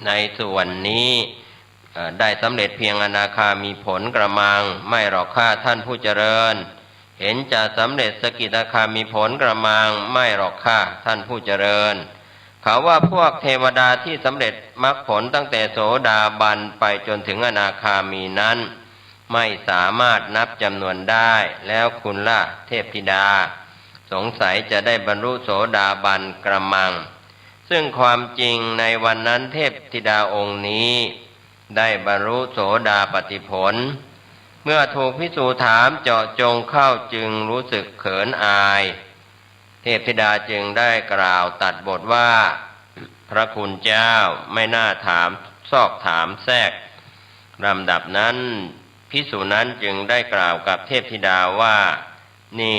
ในส่วนนี้ เอ่อ ได้สำเร็จเพียงอนาคามีผลกระมัง ไม่หรอกข้าท่านผู้เจริญ เห็นจะสำเร็จสกิทาคามีผลกระมัง ไม่หรอกข้าท่านผู้เจริญ เขาว่าพวกเทวดาที่สำเร็จมรรคผลตั้งแต่โสดาบันไปจนถึงอนาคามีนั้น ไม่สามารถนับจำนวนได้ แล้วคุณล่ะเทพธิดา สงสัยจะได้บรรลุโสดาบันกระมัง ซึ่งความจริงในวันนั้นเทพธิดาองค์นี้ ได้บรรลุโสดาปัตติผล เมื่อถูกภิกษุถามเจาะจงเข้าจึงรู้สึกเขินอาย เทพธิดาจึงได้กล่าวตัดบทว่า พระคุณเจ้าไม่น่าถามซอกถามแซก ลำดับนั้นภิกษุนั้นจึงได้กล่าวกับเทพธิดาว่า นี่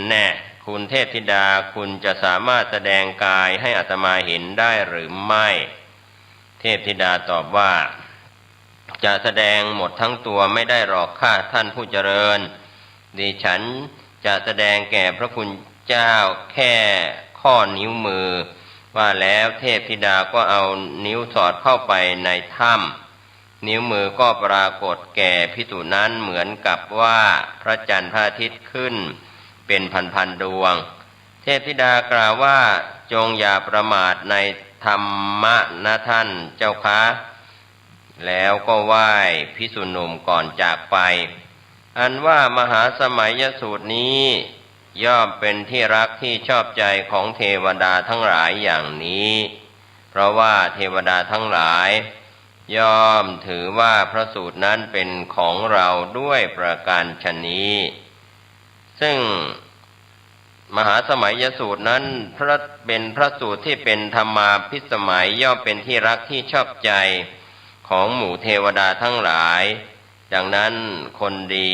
แน่ คุณเทพธิดา คุณจะสามารถแสดงกายให้อาตมาเห็นได้หรือไม่ เทพธิดาตอบว่า จะแสดงหมดทั้งตัวไม่ได้หรอกข้าท่านผู้เจริญ ดิฉันจะแสดงแก่พระคุณเจ้าแค่ข้อนิ้วมือ ว่าแล้วเทพธิดาก็เอานิ้วสอดเข้าไปในถ้ำ นิ้วมือก็ปรากฏแก่ภิกษุนั้นเหมือนกับว่าพระจันทร์พระอาทิตย์ขึ้นเป็นพันๆดวง เทพธิดากล่าวว่า จงอย่าประมาทในธรรมะนะท่านเจ้าคะ แล้วก็ไหว้ภิกษุหนุ่มก่อนจากไป อันว่ามหาสมัยยสูตรนี้ ย่อมเป็นที่รักที่ชอบใจของเทวดาทั้งหลายอย่างนี้ เพราะว่าเทวดาทั้งหลาย ย่อมถือว่าพระสูตรนั้นเป็นของเราด้วยประการฉะนี้ ซึ่งมหาสมัยยสูตรนั้นพระ เป็นพระสูตรที่เป็นธรรมาภิสมัย ย่อมเป็นที่รักที่ชอบใจของหมู่เทวดาทั้งหลาย ดังนั้นคนดี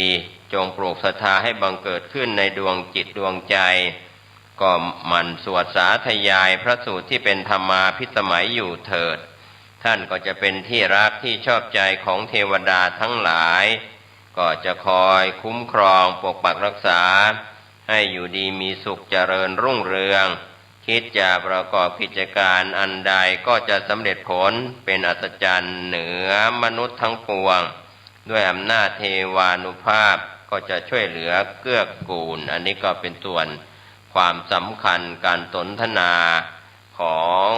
จงปลูกศรัทธาให้บังเกิดขึ้นในดวงจิตดวงใจ ก็หมั่นสวดสาธยายพระสูตรที่เป็นธรรมาภิสมัยอยู่เถิด ท่านก็จะเป็นที่รักที่ชอบใจของเทวดาทั้งหลาย ก็จะคอยคุ้มครองปกปักรักษา ให้อยู่ดีมีสุขเจริญรุ่งเรือง คิดจะประกอบกิจการอันใดก็จะสำเร็จผลเป็นอัศจรรย์เหนือมนุษย์ทั้งปวง ด้วยอำนาจเทวานุภาพก็จะช่วยเหลือเกื้อกูล อันนี้ก็เป็นส่วนความสำคัญการสนทนาของ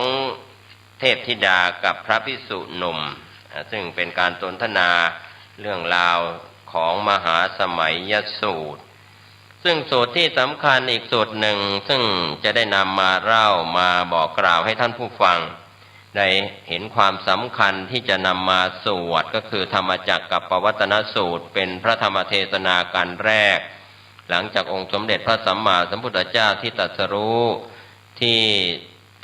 เทพธิดากับพระภิกษุหนุ่ม อ่า ซึ่งเป็นการสนทนาเรื่องราวของมหาสมัยยสูตร ซึ่งสูตรที่สำคัญอีกสูตรหนึ่ง ซึ่งจะได้นำมาเล่ามาบอกกล่าวให้ท่านผู้ฟัง ได้เห็นความสำคัญที่จะนำมาสวด ก็คือธรรมจักรกัปปวัตนสูตร เป็นพระธรรมเทศนาการแรก หลังจากองค์สมเด็จพระสัมมาสัมพุทธเจ้าที่ตรัสรู้ที่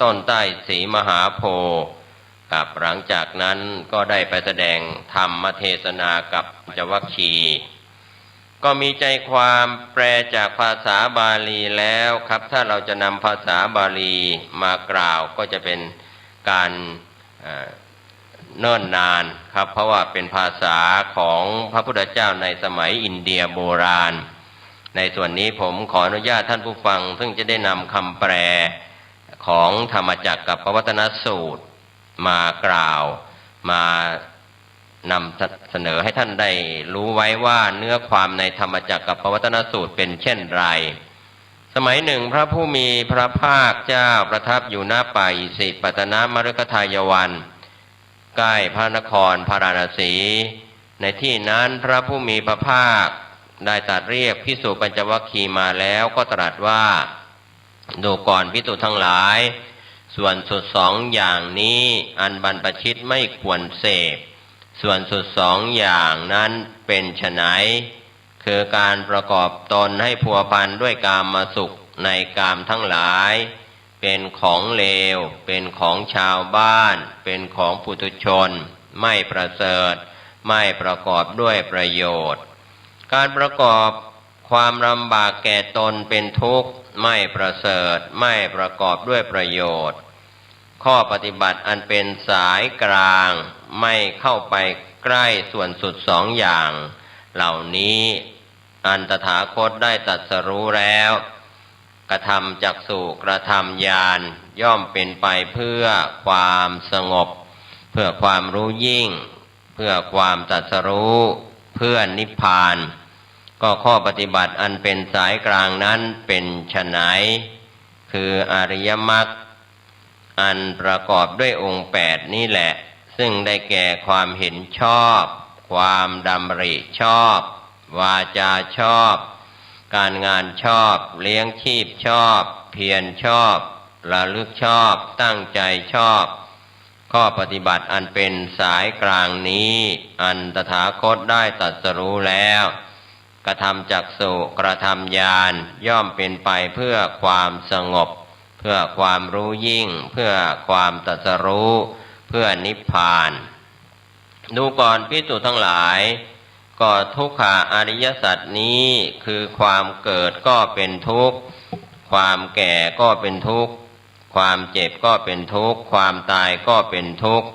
ต้นใต้ศรีมหาโพธิ์ กับหลังจากนั้นก็ได้ไปแสดงธรรมเทศนากับปัญจวัคคีย์ ก็มีใจความแปลจากภาษาบาลีแล้วครับ ถ้าเราจะนำภาษาบาลีมากล่าวก็จะเป็นการ เอ่อ เนิ่นนานครับ เพราะว่าเป็นภาษาของพระพุทธเจ้าในสมัยอินเดียโบราณ ในส่วนนี้ผมขออนุญาตท่านผู้ฟัง ซึ่งจะได้นำคำแปลของธรรมจักรกัปปวัตนสูตรมากล่าว มานำเสนอให้ท่านได้รู้ไว้ว่าเนื้อความในธรรมจักรกัปปวัตนสูตรเป็นเช่นไร สมัยหนึ่งพระผู้มีพระภาคเจ้าประทับอยู่ณป่าอิสิปตนมฤคทายวัน ใกล้พระนครพาราณสี ในที่นั้นพระผู้มีพระภาคได้ตรัสเรียกภิกษุปัญจวัคคีย์มาแล้วก็ตรัสว่า ดูก่อนภิกษุทั้งหลาย ส่วนสุดสองอย่างนี้อันบรรพชิตไม่ควรเสพ ส่วนสุดสองอย่างนั้นเป็นไฉน คือการประกอบตนให้พัวพันด้วยกามสุขในกามทั้งหลาย เป็นของเลว เป็นของชาวบ้าน เป็นของปุถุชน ไม่ประเสริฐ ไม่ประกอบด้วยประโยชน์ การประกอบความลำบากแก่ตนเป็นทุกข์ ไม่ประเสริฐ ไม่ประกอบด้วยประโยชน์ ข้อปฏิบัติอันเป็นสายกลาง ไม่เข้าไปใกล้ส่วนสุดสองอย่างเหล่านี้ อันตถาคตได้ตรัสรู้แล้ว กระทำจักษุ กระทำญาณ ย่อมเป็นไปเพื่อความสงบ เพื่อความรู้ยิ่ง เพื่อความตรัสรู้ เพื่อนิพพาน ก็ข้อปฏิบัติอันเป็นสายกลางนั้นเป็นไฉน คืออริยมรรค อันประกอบด้วยองค์แปดนี้แหละ ซึ่งได้แก่ความเห็นชอบ ความดำริชอบ วาจาชอบ การงานชอบ เลี้ยงชีพชอบ เพียรชอบ ระลึกชอบ ตั้งใจชอบ ข้อปฏิบัติอันเป็นสายกลางนี้ อันตถาคตได้ตรัสรู้แล้ว กระทำจักษุ กระทำญาณ ย่อมเป็นไปเพื่อความสงบ เพื่อความรู้ยิ่ง เพื่อความตรัสรู้ เพื่อนิพพาน ดูก่อนภิกษุทั้งหลาย ก็ทุกขะอริยสัจนี้ คือความเกิดก็เป็นทุกข์ ความแก่ก็เป็นทุกข์ ความเจ็บก็เป็นทุกข์ ความตายก็เป็นทุกข์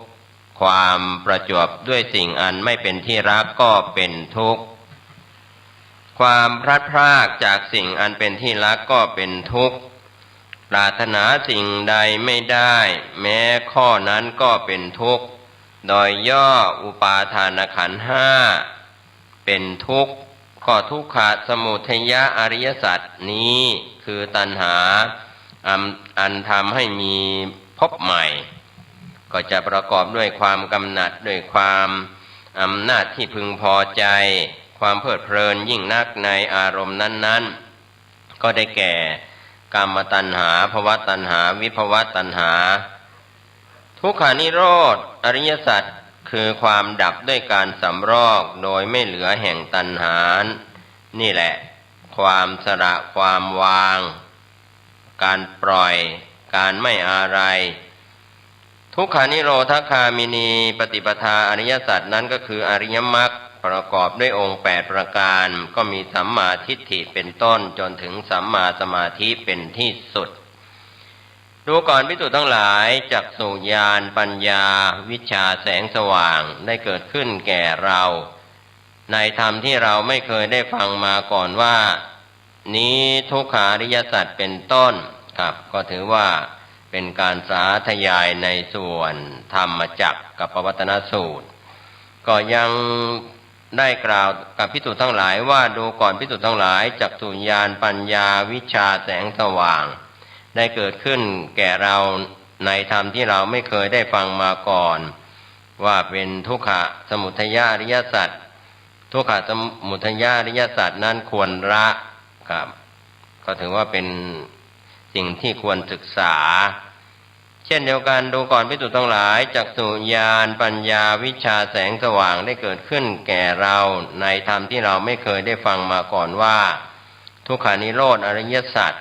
ความประจวบด้วยสิ่งอันไม่เป็นที่รักก็เป็นทุกข์ ความพลัดพรากจากสิ่งอันเป็นที่รักก็เป็นทุกข์ ปรารถนาสิ่งใดไม่ได้ แม้ข้อนั้นก็เป็นทุกข์ โดยย่ออุปาทานขันธ์ห้าเป็นทุกข์ ก็ทุกขะสมุทัยะอริยสัจนี้ คือตัณหา อัน อันทำให้มีภพใหม่ ก็จะประกอบด้วยความกำหนัด ด้วยความอำนาจที่พึงพอใจ ความเพลิดเพลินยิ่งนักในอารมณ์นั้นๆ ก็ได้แก่ กามตัณหา ภวตัณหา วิภวตัณหา ทุกขานิโรธอริยสัจ คือความดับด้วยการสำรอกโดยไม่เหลือแห่งตัณหา นี่แหละ ความสละ ความวาง การปล่อย การไม่อาลัย ทุกขานิโรธคามินีปฏิปทาอริยสัจนั้นก็คืออริยมรรค ประกอบด้วยองค์แปดประการ ก็มีสัมมาทิฏฐิเป็นต้น จนถึงสัมมาสมาธิเป็นที่สุด ดูก่อนภิกษุทั้งหลาย จักษุญาณ ปัญญา วิชชา แสงสว่าง ได้เกิดขึ้นแก่เรา ในธรรมที่เราไม่เคยได้ฟังมาก่อนว่า นี้ทุกขาริยสัจเป็นต้น ครับ ก็ถือว่าเป็นการสาธยายในส่วนธรรมจักรกัปปวัตตนสูตร ก็ยังได้กล่าวกับภิกษุทั้งหลายว่า ดูก่อนภิกษุทั้งหลาย จักษุญาณ ปัญญา วิชชา แสงสว่าง ได้เกิดขึ้นแก่เราในธรรมที่เราไม่เคยได้ฟังมาก่อน ว่าเป็นทุกขะสมุทัยอริยสัจ ทุกขะสมุทัยอริยสัจนั้นควรละ ครับ ก็ถือว่าเป็นสิ่งที่ควรศึกษา เช่นเดียวกัน ดูก่อนภิกษุทั้งหลาย จักษุญาณ ปัญญา วิชชา แสงสว่าง ได้เกิดขึ้นแก่เราในธรรมที่เราไม่เคยได้ฟังมาก่อนว่า ทุกขานิโรธอริยสัจ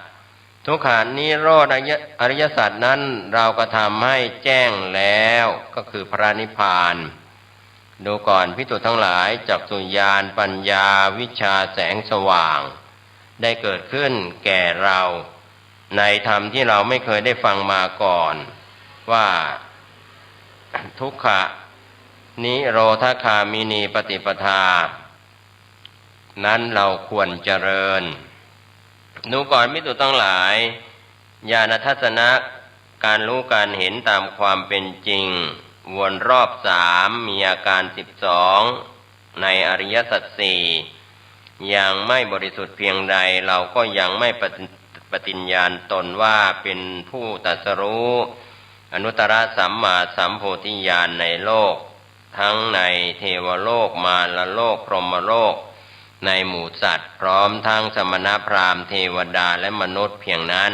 ทุกขานิโรธอริย อริยสัจนั้นเรากระทำให้แจ้งแล้ว ก็คือพระนิพพาน ดูก่อนภิกษุทั้งหลาย จักษุญาณ ปัญญา วิชชา แสงสว่าง ได้เกิดขึ้นแก่เราในธรรมที่เราไม่เคยได้ฟังมาก่อน ว่าทุกขะนิโรธคามินีปฏิปทา นั้นเราควรเจริญ ดูก่อนภิกษุทั้งหลาย ญาณทัสสนะ การรู้การเห็นตามความเป็นจริง วนรอบสาม มีอาการสิบสอง ในอริยสัจสี่ ยังไม่บริสุทธิ์เพียงใด เราก็ยังไม่ปฏิ ปฏิญญาณตนว่าเป็นผู้ตรัสรู้อนุตตรสัมมาสัมโพธิญาณในโลก ทั้งในเทวโลก มารโลก พรหมโลก ในหมู่สัตว์ พร้อมทั้งสมณะพราหมณ์ เทวดา และมนุษย์เพียงนั้น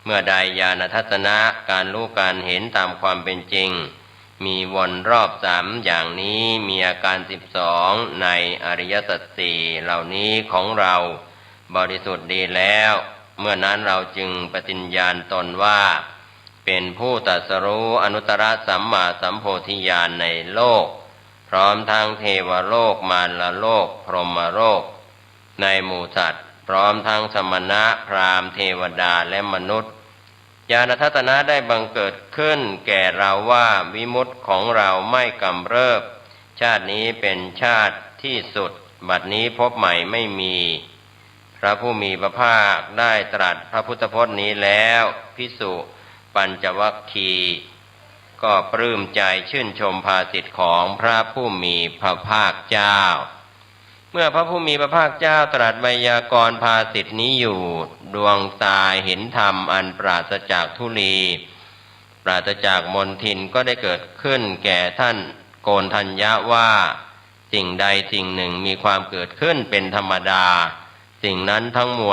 เมื่อใดญาณทัสสนะ การรู้การเห็นตามความเป็นจริง มีวนรอบสามอย่างนี้ มีอาการสิบสอง ในอริยสัจสี่เหล่านี้ของเราบริสุทธิ์ดีแล้ว เมื่อนั้นเราจึงปฏิญญาณตนว่า เป็นผู้ตรัสรู้อนุตตรสัมมาสัมโพธิญาณในโลก พร้อมทั้งเทวโลก มารโลก พรหมโลก ในหมู่สัตว์ พร้อมทั้งสมณะพราหมณ์ เทวดา และมนุษย์ ญาณทัสสนะได้บังเกิดขึ้นแก่เราว่า วิมุตติของเราไม่กำเริบ ชาตินี้เป็นชาติที่สุด บัดนี้ภพใหม่ไม่มี พระผู้มีพระภาคได้ตรัสพระพุทธพจน์นี้แล้ว ภิกษุปัญจวัคคีย์ก็ปลื้มใจชื่นชมภาษิตของพระผู้มีพระภาคเจ้า เมื่อพระผู้มีพระภาคเจ้าตรัสไวยากรณ์ภาษิตนี้อยู่ ดวงตาเห็นธรรมอันปราศจากธุลี ปราศจากมลทินก็ได้เกิดขึ้นแก่ท่านโกณฑัญญะว่า สิ่งใดสิ่งหนึ่งมีความเกิดขึ้นเป็นธรรมดา สิ่งนั้นทั้งมวล